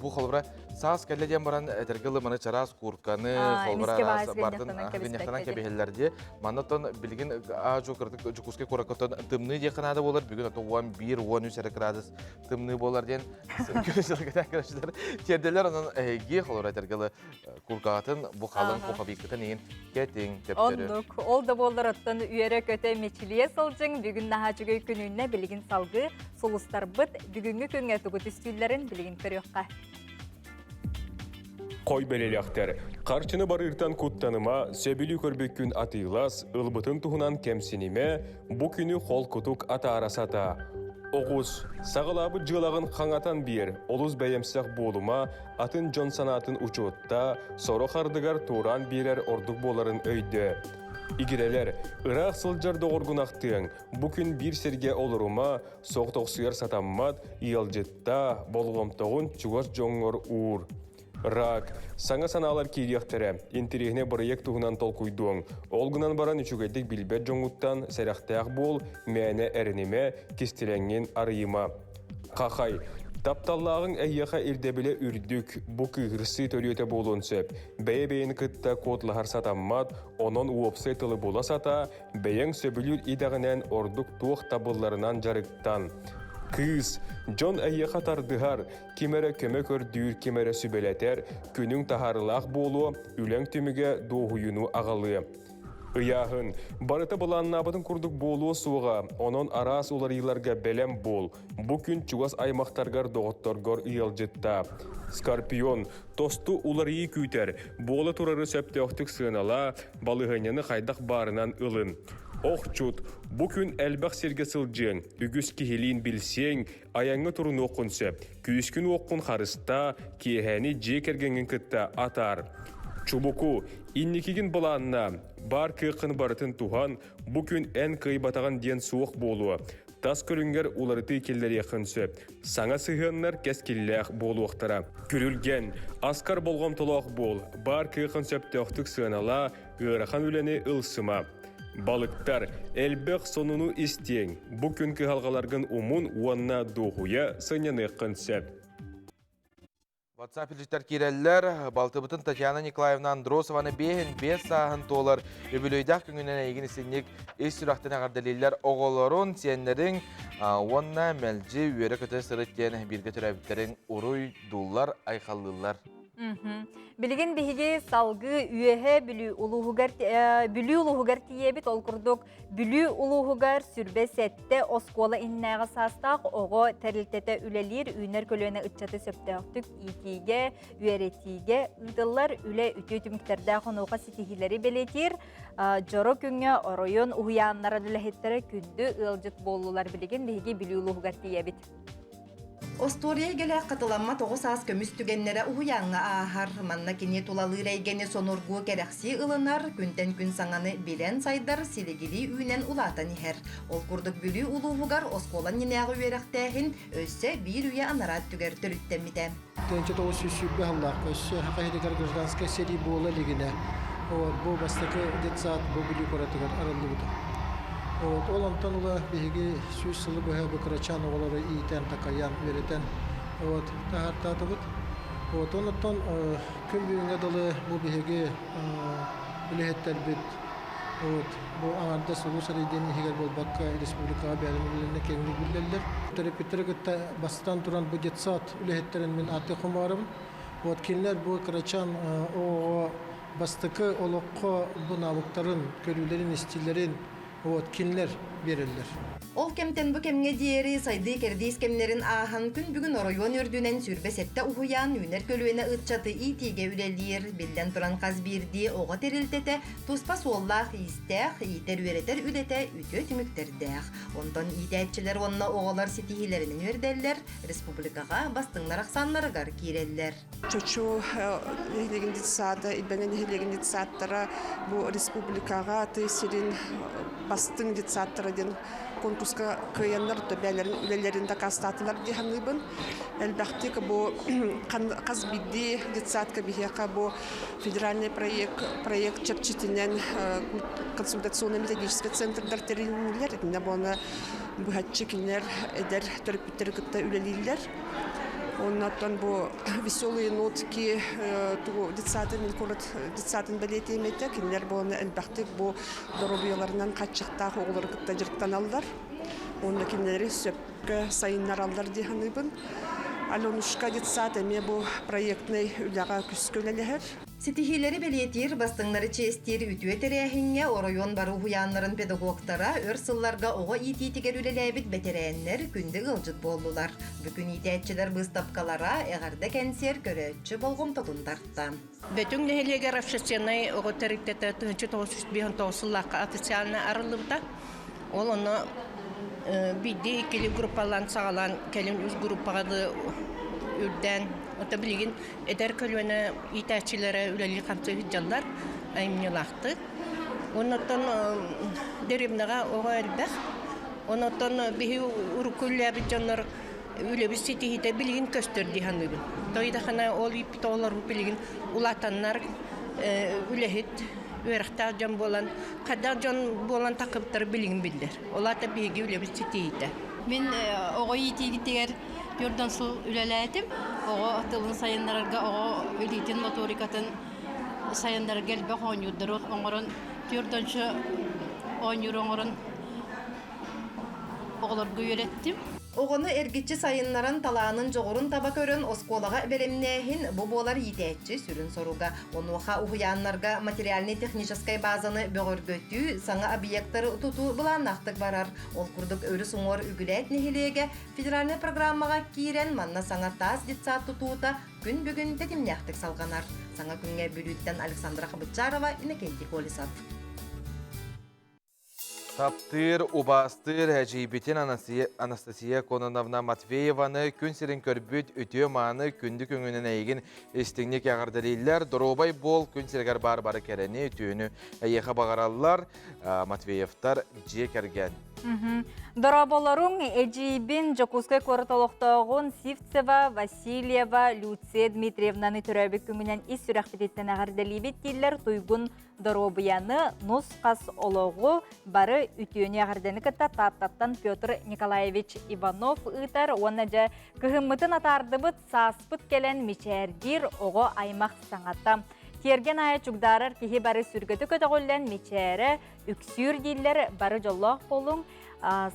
бу холобура саас кэллэ диэн баран этэргэ маны чараас куртканы холобура бардын гынньахтанан кэбиһэллэр дии. Манна тон билигин аа-дьуо кыратык Дьокуускай куоракка тымныы диэххэ наада буолар. Бүгүн ото 11-13 эрэ градус тымныы буолар диэн көрүсүлэр тиэрдэлэр. Онон эһиги холобура этэргэ куркаатын бу халыҥ пуховиккытын иһин кэтиҥ төптөрү. Оннук. Ол да буоллар оттон үөрэ-көтө мичилийэ сылдьыҥ. Бүгүн наһаа үчүгэй күнүннэ билигин салгыы сулустарбыт бүгүҥҥү күҥҥэ тугу түстүүллэрин билигин көрүөххэ. Хой бэлэлэхтэр. Харчыны барыыртан куттаныма, сөбүлүү көрбүккүн атыылас, ылбытын туһунан кэмсинимэ, бу күнү холкутук атаара сатаа. Оҕус, саҕалаабыт дьыалаҕын хаҥатан биэр, олус бэйэмсэх буолума, атын дьон санаатын учуоттаа, сорох ардыгар туораан биэрэр ордук буоларын өйдөө. Игирэлэр, ыраах сылдьар доҕоргун ахтыаҥ, бу күн биир сиргэ олорума, соҕотохсуйар сатаммат, ыалдьыттаа, болҕомтоҕун чугас дьоҥҥор уур. Рак. Саҥа санаалар киириэхтэрэ. Интэриэһинэй бырайыак туһунан толкуйдуоҥ. Ол гынан баран үчүгэйдик билбэт дьоҥҥуттан сэрэхтээх буол, мээнэ эрэнимэ, кистэлэҥҥин арыйыма. Хахай. Тапталлааҕыҥ эйиэхэ ирдэбилэ үрдүк, бу кыыһырсыы төрүөтэ буолуон сөп. Бэйэ-бэйэни кытта куоталаһар сатаммат, онон уопсай тылы була сатаа, Бэйэҥ сөбүлүүр идэҕинэн ордук туох табылларынан дьарыктан. Кыыс, дьон эйиэхэ тардыһар, ким эрэ көмө көрдүүр, ким эрэ сүбэлэтэр, күнүҥ таһаарыылаах буолуо, үлэҥ түмүгэ дуоһуйууну аҕалыа. Ыйааһын. Барыта былааннаабытын курдук буолуо суоҕа, онон араас уларыйыыларга бэлэм буол. Бу күн чугас аймахтаргар, доҕотторгор ыалдьыттаа. Скорпион. Тосту уларыйыы күүтэр. Буола турары сөптөөхтүк сыаналаа, балаһыанньаны хайдах баарынан ылын. Охчут, бу күн элбэх сиргэ сылдьыаҥ, үгүс киһилиин билсиэҥ, айаҥҥа турунуоххун сөп. Күүскүн-уоххун харыстаа, киэһээни дьиэ кэргэҥҥин кытта атаар. Чубуку, инникигин былааннаа, баар кыаххын барытын туһан, бу күн эн кыайбатаҕын диэн суох буолуо. Тас көрүҥҥэр уларытыы киллэриэххин сөп. Саҥа сыһыаннар кэскиллээх буолуохтара. Күрүлгэн, аскар болҕомтолоох буол, баар кыаххын сөптөөхтүк сыаналаа, ыарахан үлэни ылсыма. Балыктар, элбэх сонуну истиэҥ. Бу күн кыһалҕаларгын умун уонна дуоһуйа сынньаныаххын сөп. WhatsApp илдьиттэр киирэллэр. Балтыбытын Татьяна Николаевна Андросованы биэһин биэс сааһын туолар үбүлүөйдээх күҥүнэн эйигин исинник ис сүрэхтэн эҕэрдэлииллэр оҕолорун, сиэннэриҥ уонна мэлдьи үөрэ-көтө сырыт диэн бииргэ төрөөбүттэриҥ уруй-дууллар, айхаллыыллар. Билигин биһиги салгыы Үөһээ Бүлүү улууһугар Бүлүү улууһугар тиийэбит. Ол курдук Бүлүү улууһугар сүрбэ сэттэ оскуола иннинээҕи саастаах оҕо тэрилтэтэ үлэлиир үүнэр көлүөнэ ыччаты сөптөөхтүк иитиигэ, үөрэтиигэ ыытыллар үлэ үтүө түмүктэрдээх онуоха ситиһиилэри бэлиэтиир. Дьоро күҥҥэ оройуон уһуйааннарын үлэһиттэрэ күндү ыалдьыт буоллулар. Билигин биһиги Бүлүү улууһугар тиийэбит. Остуоруйа эйгэлээх хатыламмат оҕо саас көмүс түгэннэрэ уһуйааҥҥа ааһар. Манна кини тулалыыр эйгэни сонургуу кэрэхсии ылынар, күнтэн күн саҥаны билэн сайдар, силигилии үүнэн улаатан иһэр. Ол курдук Бүлүү улууһугар оскуола иннинээҕи үөрэхтээһин өссө биир үйэ анараа өттүгэр төрүттэммитэ. 1920 сыллаахха өссө Саха сиригэр гражданскай сэрии буола илигинэ бу бастакы детсад бу Бүлүү куоратыгар арыллыбыта. Ол онтон ыла биһиги сүүс сылы быһа бу кырачаан оҕолору иитэн, такайан, үөрэтэн вот, таһаартаатыбыт. Вот, онуттан күн бүгүҥҥэ дылы бу биһиги үлэһиттэрбит вот, бу аҥардас улуус эрийдиэн иһигэр буолбакка республикаҕа бэйэлэрин үлэлэринэ киэҥник биллэллэр. Төрөппүттэри кытта бастатан туран бу детсад үлэһиттэрин мин ааттыы хомуйарым. Вот кинилэр бу кырачаан оҕоҕо бастакы олоххо бу навыктарын, көрүүлэрин, истиилэрин Вот кинилэр биэрэллэр. Ол кэмтэн бу кэмҥэ диэри сайдыы кэрдиис кэмнэрин ааһан күн бүгүн оройуон үрдүнэн 27 уһуйаан үүнэр көлүөнэ ыччаты иитиигэ үлэлиир. Биллэн туран хас биирдии оҕо тэрилтэтэ туспа суоллаах-иистээх, иитэр-үөрэтэр үлэтэ үтүө түмүктэрдээх. Онтон иитээччилэр уонна оҕолор ситиһиилэринэн үөрдэллэр, республикаҕа бастыҥнар ахсааннарыгар киирэллэр. Чочу нэһилиэгин детсада, Илбэҥэ нэһилиэгин детсадтара бу республикаҕа тыа сирин бастыҥ детсадтара диэн конкурска кыайаннар бэйэлэрин үлэлэрин дакаастаатылар дии саныыбын. Элбэхтик бу хас биирдии детсадка биһиэхэ бу федеральный проект проект чэрчитинэн консультационно-методическай центрдар тэрилиннилэр. Итиннэ буона быһаччы кинилэр эдэр төрөппүттэри кытта үлэлииллэр. Оннуттан бу веселые нотки тугу детсадын куорат детсадын бэлиэтиэм этэ. Кинилэр буолан элбэхтик бу доруобуйаларынан хаччахтаах оҕолору кытта дьарыктаналлар. Уонна кинилэри сөпкө сайыннараллар дии саныыбын. Аленушка детсад эмиэ бу проектнай үлэҕэ күскэ үлэлэһэр. Ситиһиилэри бэлиэтиир, бастыҥнары чиэстиир үтүө тэрээһиҥҥэ оройуон бары уһуйааннарын педагогтара, өр сылларга оҕо иитиитигэр үлэлээбит бэтэрээннэр күндү ыалдьыт буоллулар. Бүгүн иитээччилэр быыстапкалара, эҕэрдэ кэнсиэр көрөөччү болҕомтотун тарта. Бөтүҥ нэһилиэгэр общественнай оҕо тэрилтэтэ 1959 сыллаахха официально арыллыбыта. Ол онно биирдии иккилии группалаан саҕалаан кэлин үс группаҕа үрдээн, ото билигин Эдэр көлүөнэ иитээччилэрэ үлэлии-хамсыы сылдьаллар, айымньылаахтык. Оннуттан дэриэбинэҕэ оҕо элбэх. Онуттан биһи урукку үлэлээбит дьоннор үлэбит ситиһиитэ билигин көстөр дии саныыбын. Тойдахына ол ииппит оҕолорбут билигин улаатаннар үлэһит, үөрэхтээх дьон буолан, хайдах дьон буолан таххыбыттара билигин биллэр. Ол аата биһиги үлэбит ситиһиитэ. Мин оҕо иитиитигэр Түөртэн сыл үлэлээтим. Оҕо тылын сайыннарарга, оҕо илиитин моторикатын сайыннарарга элбэх оонньуурдары оҥорон, түөртөнчө оонньуур оҥорон оҕолорго үөрэттим. Оҕону эргиччи сайыннаран, талаанын, дьоҕурун таба көрөн, оскуолаҕа бэлэмнээһин бу буолар иитээччи сүрүн соруга. Онуоха уһуйааннарга материальнай-техническай базаны бөҕөргөтүү, саҥа объектары тутуу былааннаахтык барар. Ол курдук өрүс уҥуор Үгүлээт нэһилиэгэ Федеральнай программаҕа киирэн, манна саҥа таас детсад тутуута күн бүгүн тэтимнээхтик салҕанар. Саҥа күҥҥэ Бүлүүттэн Александра Хабытчарова, Иннокентий Колесов. Таптыыр, убаастыыр эдьиийбитин Анастасия Кононовна Матвееваны күн сирин көрбүт үтүө-мааны күндү күҥүнэн эйигин истиҥник эҕэрдэлииллэр. Доруобай буол, күн сиригэр баар бары кэрэни, үтүөнү эйиэхэ баҕараллар. Матвеевтар дьиэ кэргэн. Дорооболоруҥ, эдьиийбин Дьокуускай куорат олохтооҕун Сивцева Васильева Люция Дмитриевнаны төрөөбүт күҥүнэн ис сүрэхпититтэн эҕэрдэлиибит дииллэр Туйгун доруобуйаны, нус-хас олоҕу, бары үтүөнү эҕэрдэни кытта Тааттаттан Петр Николаевич Иванов ыытар уонна дьэ кыһыммытын атаардыбыт, сааспыт кэлэн мичээрдиир оҕо аймах саҥата. Тиэргэн аайы чугдаарар киһи бары сүргэтэ көтөҕүллэн мичээрэ үксүүр дииллэр, бары дьоллоох буолуҥ,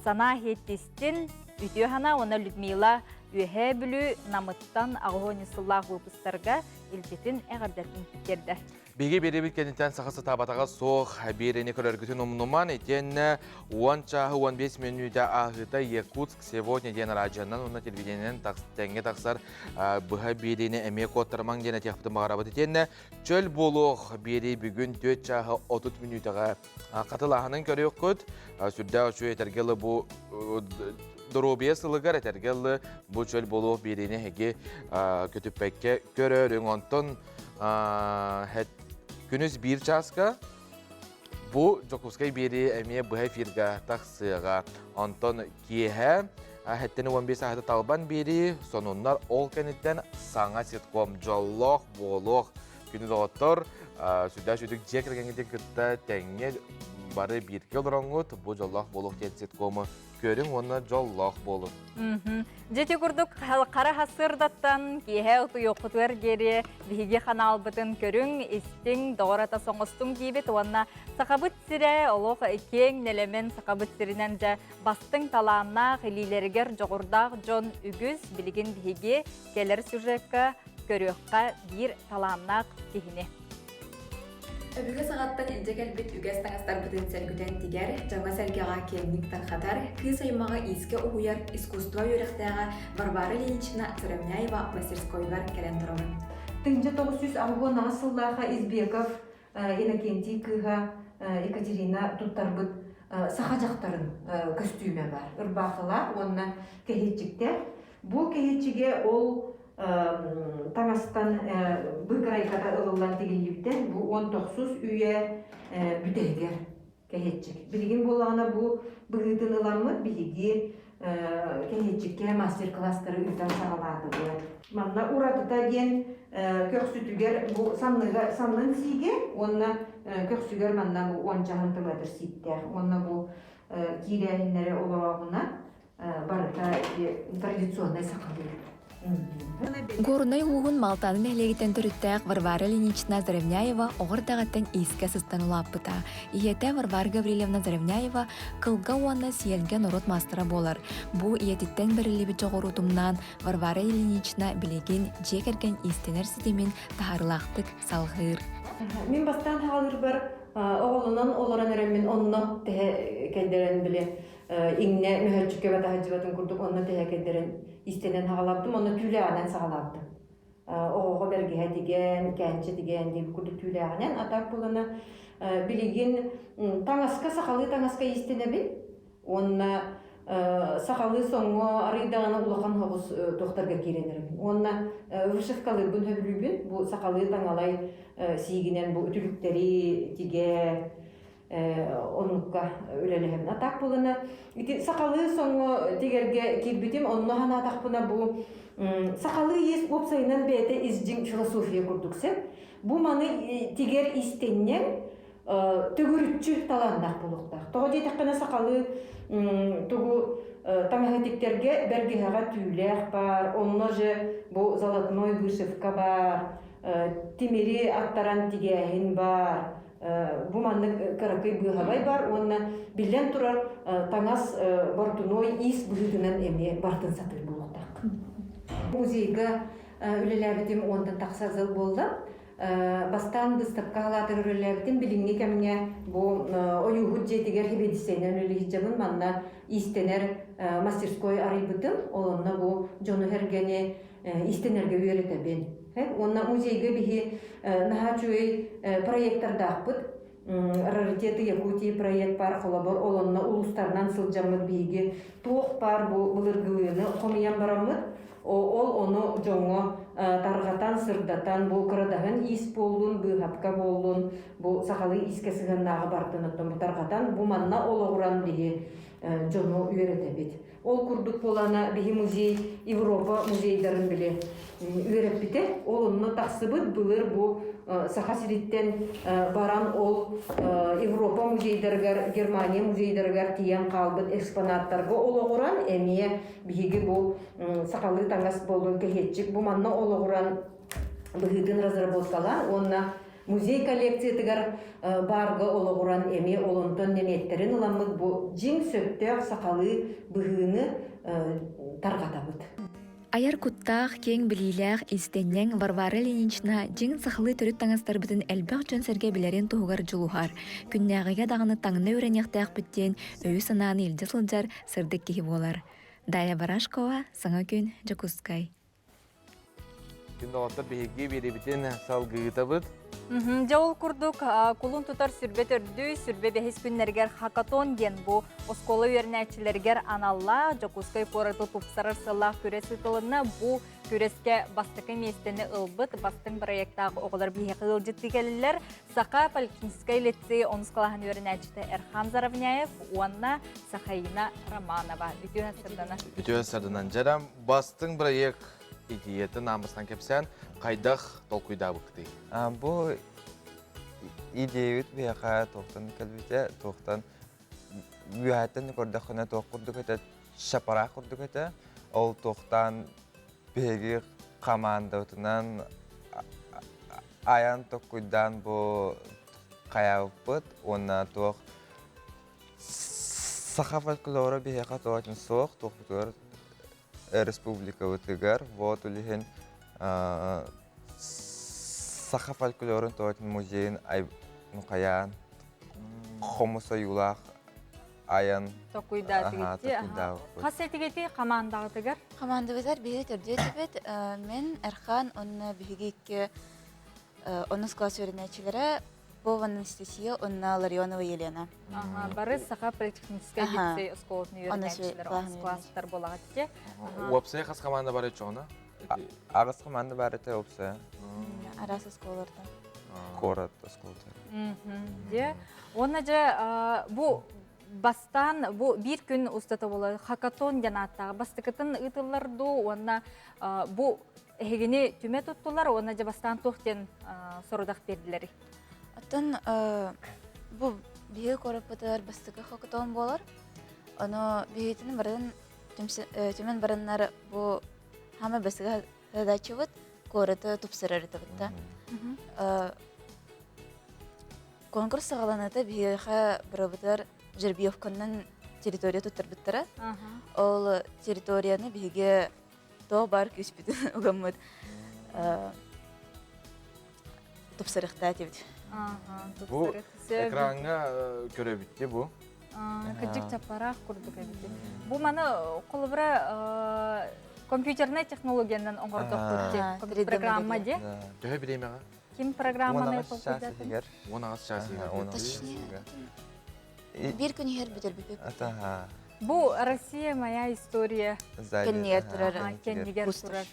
санаа иһиттистин, үтүө санаа уонна Людмила Үөһээ Бүлүү Намыттан 80 сыллаах выпустарга илдьитин эҕэрдэтин тиэрдэр. Биһиги биэрэбит кэнниттэн саха сатаабатаҕа суох биэрэни көрөргүтүн умнуман, итиэннэ 10 чааһы 15 мүнүүтэ ааһыыта Якутск сегодня диэн араадьыйанан уонна телевидениенэн тэҥҥэ тахсар быһа биэриини эмиэ куоттарымаҥ диэн этиэхпитин баҕарабыт. Итиэннэ чөл буолуох биэрии бүгүн 4 чааһы 30 мүнүүтэҕэ хатылааһынын көрүөххүт. Сүрдээх үчүгэй этэргэ ылы бу доруобуйа сылыгар этэргэ ылы бу чөл буолуох биэриини эһиги көтүппэккэ көрөрүҥ. Онтон күнүс биир чааска бу Дьокуускай биэрии эмиэ быһа эфирга тахсыаҕа. Онтон киэһэ хэттэн 15 сааһыта талбан биэрии сонуннар ол кэнниттэн саҥа ситком дьоллоох буолуох күнү доҕоттор сүрдээх сүдүк дьиэ кэргэҥҥитин кытта тэҥҥэ бары бииргэ олороҥҥут бу дьоллоох буолуох диэн ситкому көрүҥ уонна дьоллоох буолуҥ. Дьити курдук хара хасырдаттан киэһэ утуйуоххутугар диэри биһиги ханаалбытын көрүҥ, истиҥ, доҕор ата соҥостуҥ диибит уонна Сахабыт сирэ олох киэҥ нэлэмэн Сахабыт сиринэн дьэ бастыҥ талааннаах, илиилэригэр дьоҕурдаах дьон үгүс. Билигин биһиги кэлэр сюжекка көрүөххэ биир талааннаах киһини. Өбүгэ саҕаттан илдьэ кэлбит үгэс таҥастарбытын сэргүтэн тигэр, дьоҥҥо-сэргэҕэ киэҥник тарҕатар, кыыс аймаҕы иискэ уһуйар искусство үөрэхтээҕэ Варвара Ильинична Сыромняева мастерскойугар кэлэн турабын. 1988 сыллаахха Избеков Иннокентий кыыһа Екатерина туттарбыт саха дьахтарын көстүүмэ бар. Ырбаахылаах уонна кэһиэччиктээх. Бу кэһиэччигэ ол таҥастан быыкарайката ылыллан тигиллибитэ бу 19 үйэ бүтэһигэр кэһиэччик. Билигин буоллаҕына бу быһыытын ыламмыт биһиги кэһиэччиккэ мастер-класстары ыытан саҕалаатыбыт. Манна уратыта диэн көхсүтүгэр бу санныга саннын сиигэ уонна көхсүгэр манна бу уонча сантиметр сииктээх уонна бу киирээһиннэри олорооҕуна барыта традиционнай сахалыы. Горнай улууһун Малтааны нэһилиэгиттэн төрүттээх Варвара Ильинична Заровняева оҕо эрдэҕиттэн иискэ сыстан улааппыта. Ийэтэ Варвара Гаврильевна Заровняева кылга уонна сиэлгэ норуот маастара буолар. Бу ийэтиттэн бэриллибит дьоҕуру утумнаан Варвара Ильинична билигин дьиэ кэргэн иистэнэр ситимин таһаарыылаахтык салҕыыр. Мин бастаан хаалыырбар оҕолонон олорон эрэммин онно тэһэ кэлдэрэн били иҥнэ мөһөччүккэ батаһыдьыбатын курдук онно тэһэ кэлдэрэн истэнэн хаҕалаабытым онно түүлээҕинэн саҕалаабытым оҕоҕо бэргэһэ тигэн кээнчэ тигэн диэбит курдук түүлээҕинэн а так булана билигин таҥаска сахалыы таҥаска иистэнэбин уонна сахалыы соҥҥо арыйдаҕына улахан соҕус туохтарга киирэн эрэбин уонна вышивкалыырбын сөбүлүүбүн бу сахалыы таҥалай сиигинэн бу үтүлүктэри тигэ оннукка үлэлэһэбин. А так буолана ити сахалыы соҥҥо тигэргэ киирбитим, онно санаатахпына бу сахалыы иис уопсайынан бэйэтэ ис дьиҥ философия курдук сөп. Бу маны тигэр истэнньэҥ төгүрүччү талааннаах буолуохтаах. Тоҕо диэтэххинэ сахалыы тугу таҥаһытиктэргэ бэргэһэҕэ түүлээх баар, онно же бу золотной вышивка баар, тимири аттаран тигээһин баар, бу маннык кыракый быыһабай бар уонна биллэн турар таҥас бортунуой иис быһыытынан эмиэ бартын сатыыр буолуохтаах. Музейга үлэлээбитим уонтан тахса сыл буолла. Бастаан быыстапка халаатыгар үлэлээбитим. Билиҥҥи кэмҥэ бу ойууһут дьиэтигэр хибедиссэйинэн үлэлиһиджабын манна иистэнэр мастерской арыйбытым. Ол онно бу дьону-сэргэни истэнэргэ үөрэтэбин. Уонна музейга биһи наһаа үчүгэй проектордаахпыт. Раритеты Якутии проект баар холобур ол онно улуустарынан сылдьаммыт биһиги туох баар бу былыргылыыны хомуйан бараммыт ол ону дьоҥҥо тарҕатан сырдатан бу кырадаһын иис буоллун быыһапка буоллун бу сахалыы иискэ сыһыаннааҕы бартын оттон бу тарҕатан бу манна олоҕуран биһи дьону үөрэтэбит. Ол курдук буолана биһи музей Европа музейдарын били үөрэппитэ. Ол онно тахсыбыт былыр бу Саха сириттэн баран ол Европа музейдарыгар, Германия музейдарыгар тиийэн хаалбыт экспонаттарга олоҕуран эмиэ биһиги бу сахалыы таҥас буоллун кэһиэччик бу манна олоҕуран быһыытын разработкалаан уонна Музей коллекциятыгар баарга олоҕуран эмиэ олонтон нэмиэттэрин ыламмыт бу дьиҥ сөптөөх сахалыы быһыыны тарҕатабыт. Айар куттаах, киэҥ билиилээх, иистэнньэҥ Варвара Ильинична дьиҥ сахалыы төрүт таҥастарбытын элбэх дьон-сэргэ билэрин туһугар дьулуһар, күннээҕигэ даҕаны таҥна үөрэниэхтээхпит диэн өйү-санааны илдьэ сылдьар сырдык киһи буолар. Дая Барашкова, Саҥа күн, Дьокуускай. Күн доҕоттор биһиги биэриибитин салгыытабыт. Дьэ ол курдук кулун тутар сүрбэ төрдү, сүрбэ бэһис күннэригэр хакатон диэн бу оскуола үөрэнээччилэригэр аналлаах Дьокуускай куораты тупсарар сыаллаах күрэс ыытылынна. Бу күрэскэ бастакы миэстэни ылбыт бастыҥ проектаах оҕолор биһиэхэ ыалдьыттыы кэллилэр. Саха политехническай лицей онус кылааһын үөрэнээччитэ Эрхан Заровняев уонна Сахаина Романова. Үтүө сарданан. Үтүө сарданан. Дьэрам Бастыҥ бырайыак идеятын ааммастан кэпсээн, хайдах толкуйдаабыккытый? Бу идеябыт биһиэхэ туохтан кэлбитэ, туохтан үөһэттэн көрдөххүнэ туох курдук этэ, шапараах курдук этэ. Ол туохтан биһиги хамаандабытынан айан токкуйдаан бу хайаабыппыт уонна туох саха фольклора биһиэхэ туох суох, туохпутугар республикабытыгар вот улиһин саха фольклорун тоотун музейын хайаан хомус ойуулаах айан Токуйдаатыгыти. Хас этигити хамаандаҕытыгар? Хамаандабытыгар биһиги төрдүө этибит. Мен Эрхан уонна биһиги икки онус класс үөрэнээччилэрэ Попова Анастасия уонна Ларионова Елена. Бары Саха политехническай лицей оскуолатын үөрэнээччилэр онус класстар буолаҕыт те. Уопсай хас команда бар чоҕуна? Аҕыс команда бар этэ уопсай. Араас оскуолалартан. Куорат оскуолата. Дьэ, уонна дьэ бу бастаан бу биир күн устата буолар хакатон диэн ааттаах бастакытын ыытыллар дуу уонна бу Эһигини түмэ туттулар уонна дьэ бастаан туох диэн сорудах биэрдилэрий? Оттон бу биһиги куораппытыгар бастакы хокотон буолар. Ону биһигитин барын түмэн бараннар бу хаама бастакы задачабыт куораты тупсарар этабытта. Конкурс саҕаланыыта биһиэхэ барыбытыгар жеребьевканан территория туттарбыттара. Ол территорияны биһиги Тоҕо баар күүспүтүн угаммыт тупсарыахтаа этибит. Бу экраҥҥа көрөбүт бу. Кырдьык чаппараах курдук эбит. Бу маны холобура компьютернай технологиянан оҥордохпут программа де. Төһө бириэмэҕэ? Ким программаны толкуйдатын? 18 чаас иһигэр. Биир күн иһэр бүтэрбиппит. Бу Россия моя история. Кэннигэр турар. Кэннигэр турар.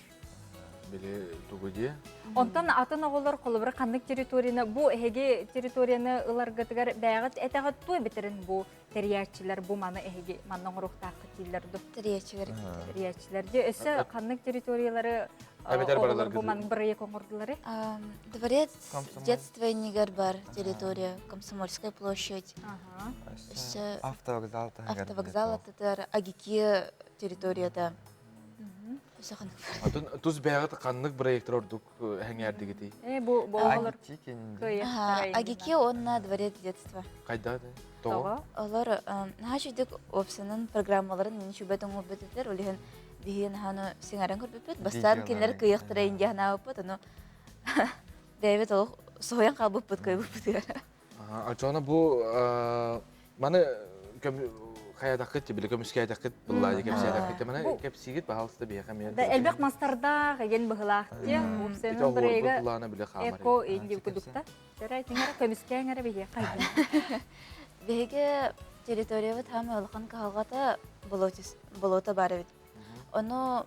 Били тугу диэ? Онтон атын оҕолор холобура ханнык территорияны бу эһиги территорияны ыларгытыгар бэйэҕит этэҕит туой битерин бу тэрийээччилэр бу маны эһиги манна оҥоруохтааххыт дииллэр ду? Тэрийээччилэр. Тэрийээччилэр дии. Өссө ханнык территориялары Эбэтэр оҕолор бу маннык бырайыак оҥордулары? Дворец детства иннигэр бар территория, Комсомольская площадь. Өссө Автовокзал таһыгар. Автовокзал аттытыгар Агики территорията. Өссө ханнык бар? Атын тус бэйэҕит ханнык проектор ордук хэҥээрдигитий? Э, бу бу оҕолор Агики уонна Дворец детства. Хайда Тоҕо? Олор наһаа үчүгдүк опсанын программаларын мин үчүгэй оҥорбут этилэр. Ол иһин биһиги наһааны сиҥэрэн көрбүппүт. Бастаан кинилэр кыайыахтара индия санаабыппыт, ону бэйэбит олох соһуйан хаалбыппыт кыайбыппытыгар. Очоно бу маны Хайатаххыт, били көмүскээтаххыт, быллаадьы кэпсээтаххыт, мана кэпсиигит, баһалыста биһиэхэ эмиэ. Да элбэх мастардаах, еген быһылаах диэ, уопсайынан бырайыга эко инди кудукта. Сэрэ итиҥэрэ көмүскээҥ эрэ биһиэхэ. Биһиги территориябыт хаамай улахан кыһалҕата болота баар эбит. Ону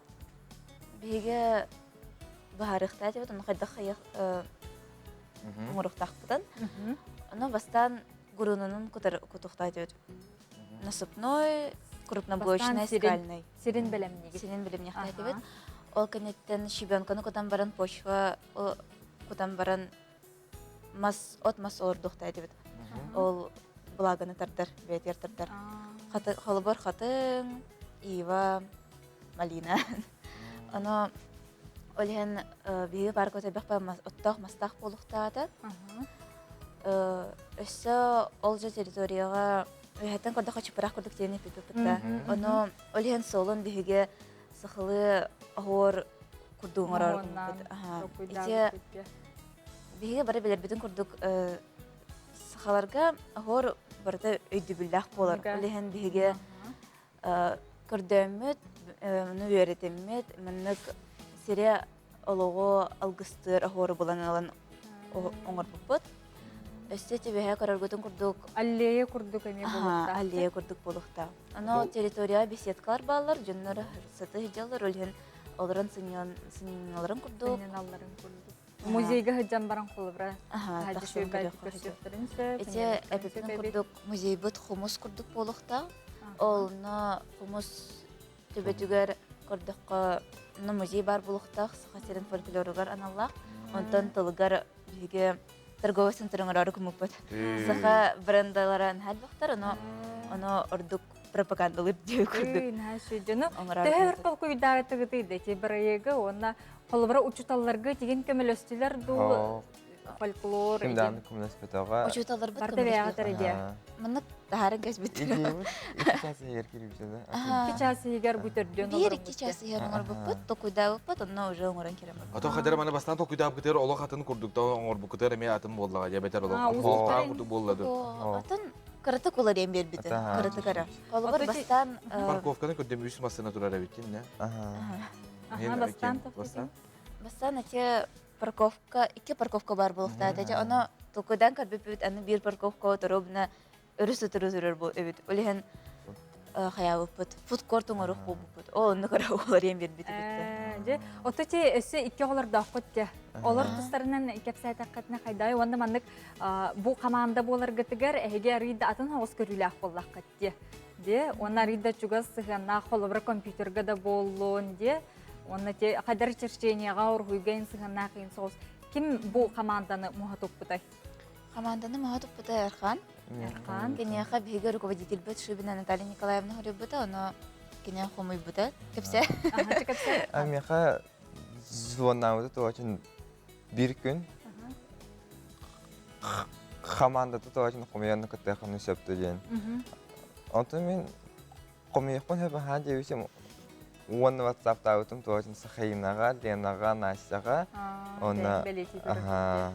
биһиги быһаарыахтаах этибит, ону хайдах хайах оҥоруохтаахпытын. Ону бастаан гурунунун кутуохтаах этибит. Насыпной, крупноблочный, скальный. Сирин бэлэмниигит. Сирин бэлэмниэхтээх этибит. Ол кэнниттэн щебенканы кутан баран, почва кутан баран мас, от мас олордуохтаах этибит. Ол благаны тардар, бэйэтигэр тардар. Холобур хатыҥ, ива, малина. Ону ол иһин биһиги парка элбэх оттоох мастаах буолуохтаата. Өссө ол же территорияҕа үөһэттэн көрдөххө чыпыраах курдук диэн эппиппит да. Ону ол иһин суолун биһиги сахалыы оһуор курдук оҥорор Ити биһиги бары билэрбитин курдук сахаларга оһуор барыта өйдөбүллээх буолар. Ол иһин биһиги көрдөөммүт, ону үөрэтиммит, маннык сире олоҕу алгыстыыр оһуору булан ылан оҥорбуппут. Өссө түбэһэ көрөргүтүн курдук аллея курдук эмиэ буолуохтаах. Аллея курдук буолуохтаах. Аны территорияҕа беседкалар бааллар, дьоннор сыты сылдьаллар, ол иһин олорон сынньаналларын курдук. Сынньаналларын курдук. Музейга сылдьан баран холобура Ити эпипин курдук музейбыт хумус курдук буолуохтаах. Олно хумус төбөтүгэр көрдөххө, ну музей бар буолуохтаах, Саха сирин фольклоругар аналлаах. Онтон тылыгар биһиги торговый центр оҥороору гыммыппыт. Саха брендалара наһаа элбэхтэр, ону ону ордук пропагандалыыр диэ курдук. Наһаа дьону төһө өр толкуйдаатыгытый да ити бырайыагы уонна холобура учууталларга тигин көмөлөстүлэр дуу фольклор Ким даҕаны көмөлөспөтөҕө. Учууталларбыт Барда бэйэҕитэр идея. Маннык таһааран кэспиттэр. Икки чаас иһигэр киирбитэ да. Икки чаас иһигэр бу төрдүөн Биир икки чаас иһигэр оҥорбуппут, толкуйдаабыппыт, онно уже оҥорон киирэн барбыт. Ато хадара маны бастаан толкуйдаабытыгар олох атын курдук да оҥорбуккутугар эмиэ атын буоллаҕа диэбэтэр олох олохтоох курдук буолла ду. Атын кыратык уларыйан биэрбитин, кыратык эрэ. Холобур бастаан Парковканы көрдөм үс массыына турар эбиттин, не? Аха, бастаан бастаан. Бастаан эти парковка, икки парковка бар буолуохтаах этэ. Ону толкуйдаан көрбүппүт, аны биир парковка оторубна өрүс утуру турар бу эбит. Ол иһин хайаабыппыт, фудкорт оҥоруох буолбуппут. Ол онно кыра оҕолор биэрбит эбит. Дьэ, ото ти өссө икки оҕолордооххут те. Олор тустарынан кэпсээтэххитинэ хайдай уонна маннык бу команда буоларгытыгар эһиги арыйда атын оҕус көрүүлээх буоллаххыт дии. Де, уонна арыйда чугас сыһыаннаах холобура компьютерга да буоллун де. Уонна те хайдар черчениеға уруһуйга ин сыһыаннаах ин соҕус. Ким бу команданы муха туппутай? Команданы муха туппута Эрхан. Эрхан. Киниэхэ биһиги руководительбит Шубина Наталья Николаевна хоруйбута, ону кини хомуйбута. Кэпсэ. А миэхэ звоннаабыта тоочун бир күн командата тоочун хомуйан кыттыаххын сөптө диэн. Онтон мин хомуйуохпун сөп аһаа диэбитим уонна ватсаптаабытым тоочун Сахаинаҕа, Ленаҕа, Настяҕа уонна аха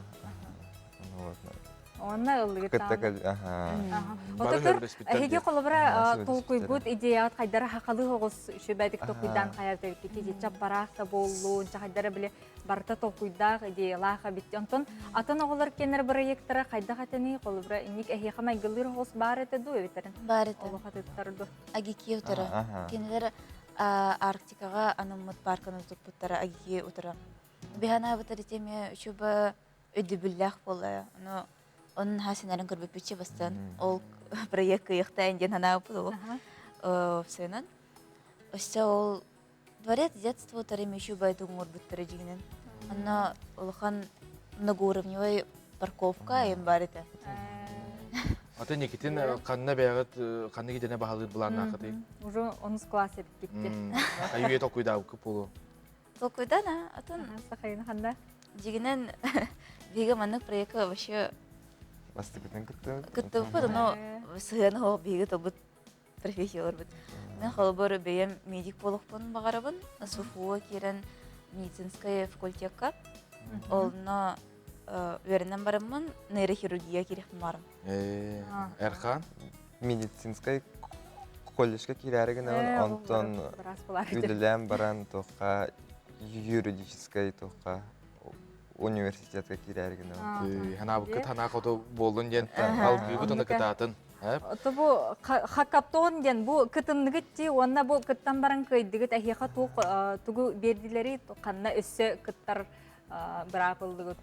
Онно ыллыгыт Ототор эһиги холобура толкуйгут идеяҕыт хайдара хахалы оҕус үчүбэдик толкуйдаан хайар ити чаппараах да буоллун чахайдара били барыта толкуйдаах идеялаах эбит онтон атын оҕолор кеннер проектара хайдах этени холобура инник эһиэхэ майгылыыр оҕус баар этэ дуу эбитерин баар этэ олох атыттар ду Агики утара кинилэр Арктикаҕа анаммыт парканы туппуттара Агики утара биһанаабытар итиэме үчүбэ өйдөбүллээх буолла. Ону onun хасинарын көрбүппүтчэ бастан ол проект кыйыктаан диэн ханаабыппыт ол сыынан. Өссө ол дворец детства тарым еще байдугун оҥорбуттара дьигинэн. Онно улахан многоуровневой парковка айым бар этэ. Ата Никитин ханна бэйэҕит ханна кидене баһалыыр былааннаахытый? Уже онус класс эбиккитти. Айуе толкуйдаабыккы буолуо. Толкуйдан, а? Атын Сахайын ханда? Дьигинэн биһиги маннык проекка вообще Бастакытын кыттыбыт. Кыттыбыппыт, ону сыһыан оһох биһиги тылбыт профессияларбыт. Мен холобур бэйэм медик буолуохпун баҕарабын. СФУ киирэн медицинскай факультекка. Онно үөрэнэн бараммын нейрохирургия киириэхпин баҕарам. Эрхан? Медицинскай. Колледжка киирээри гынабын, онтон үлэлээн баран туохха юридическай туохха университетка киирээри гынабын. Ханаабыккыт ханаа хоту буоллун диэн алгыыбыт уонна кытаатын. Ото бу хакатон диэн бу кытынныгыт дии уонна бу кыттан баран кыайдыгыт эһиэхэ туох тугу биэрдилэри ханна өссө кыттар быраап ыллыгыт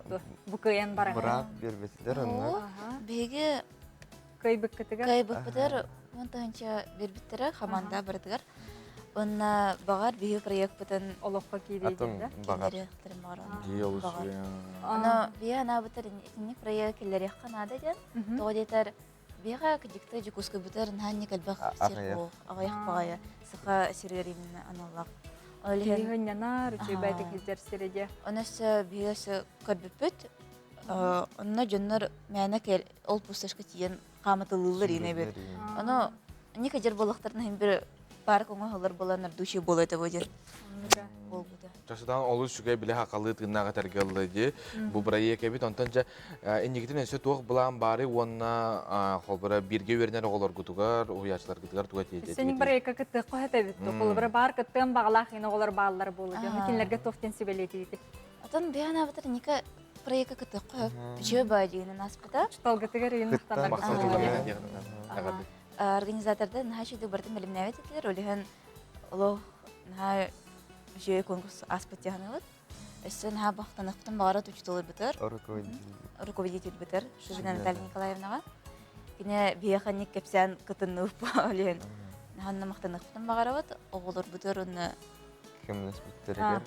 бу кыайан баран. Быраап биэрбэтилэр онно. Биһиги Кыайбыккытыгар? Кыайбыппытыгар 10 тыһыынча биэрбиттэрэ хамаанда барытыгар. Уонна баҕар биһиги проекпытын олоххо киириэ диэн баҕар. Дии олус. Оно биһи анаабытар итинник проект киллэриэххэ наада диэн. Тоҕо диэтэр биһиэхэ кыдьыкта Дьокуускайбытыгар наһаа инник элбэх сир буох, аҕыйах баҕайы саха сиригэр именно аналлаах. Ол иһин Киһи үчүгэйдик сылдьар сирэ дии. Оны өссө биһиги өссө көрбүппүт. Онно дьоннор мээнэ кэл ол пустошка тиийэн хаамытылыыллар иинэ бир. Ону никадер буоллахтарына иһин бир парк оҥоһуллар буолан ардуучий буолуо этэ бу диэн буолбута. Часыдан олус үчүгэй билэ хакалыы тыыннаах этэргэ ылла дии. Бу проект эбит. Онтон дьэ иннигитин өссө туох былаан баары уонна холбура бииргэ үөрэнэр оҕолоргутугар, уһуйааччыларгытыгар туга тиийдэ? Сенин проекка кыттыахха этэбит. Холобура баар кыттыан баҕалаах ин оҕолор бааллар буолу. Дьону кинилэргэ туох диэн сүбэлиэтиити? Отон биһан абытар ника проекка кыттыахха үчүгэй баа диэнин аспыта. Талгытыгар ыйын Организатордар наһаа үчүгэй барытын бэлэмнээбит этилэр. Ол иһин олох наһаа үчүгэй конкурс ааспыт дьаһаныбыт. Өссө наһаа бахтаныхпытын баҕарат учууталларбытыгар, руководительбитигэр Шужина Наталья Николаевнаҕа. Кини биһиэхэ ник кэпсээн кытынныып ол иһин наһаа махтаныхпытын баҕарабыт. Оҕолорбутугар уонна көмөлөспүттэригэр.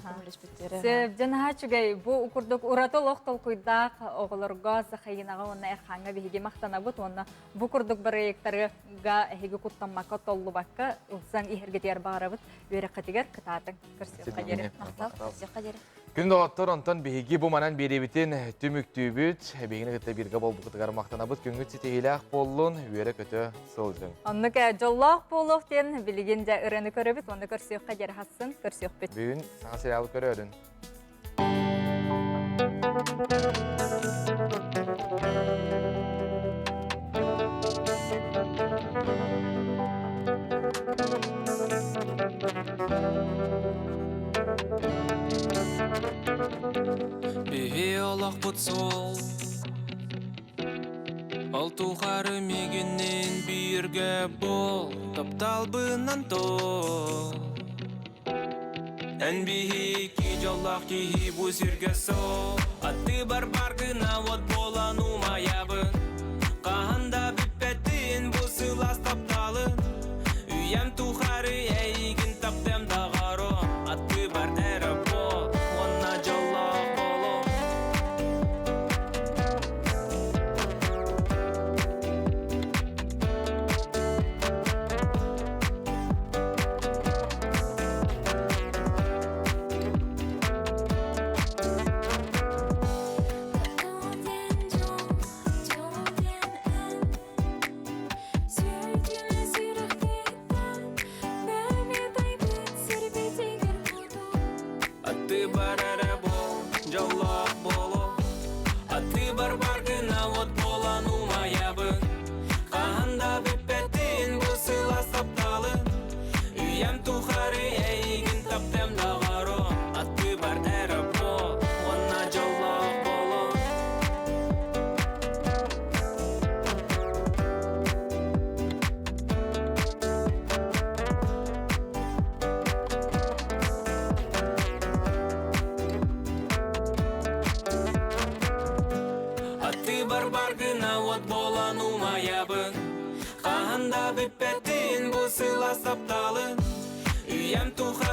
Сөп, дьэ наһаа үчүгэй. Бу курдук ураты олох толкуйдаах оҕолорго Сахайынаҕа уонна Эрхааҥҥа биһиги махтанабыт уонна бу курдук бырайыактарга эһиги куттаммакка, толлубакка ылсан иһэргитигэр баҕарабыт. Үөрэххитигэр кытаатыҥ. Көрсүөххэ диэри. Махтал. Көрсүөххэ диэри. Күн доҕоттор, онтон биһиги бу манан биэриэбитин түмүктүүбүт. Биһигини кытта бииргэ буолбуккутугар махтанабыт. Күҥҥүт ситиһиилээх буоллун, үөрэ-көтө сылдьыҥ. Оннук дьоллоох буолуох диэн билигин дьэ ырыаны көрөбүт уонна көрсүөххэ диэри хассын көрсүөхпүт. Бүгүн саҥа сериалы көрөөрүн. Биһи олохпут суол Ол тухары мигиннин бииргэ буол Тапталбынан тол Эн биһики дьоллоох киһи бу сиргэ сол Аты бар гына от буолан умайабын Хаһан да бүппэтин бу сылаас тапталын Үйэм тухары эйигин таптыам даҕаро Аты бар эрэ бол уонна дьоллоох боло. Аты бар эрэ бол, дьоллоох боло. Аты бар бар гына от болан умайабын. Хаһан да бүппэтин бу сылаас тапталын. Үйэм тухары эйигин таптыам даҕаро. Аты бар эрэ бол, уонна дьоллоох боло. Аты бар бар гына от болан умайабын. Хаһан да бүппэтин бу сылаас тапталын. Үйэм тухары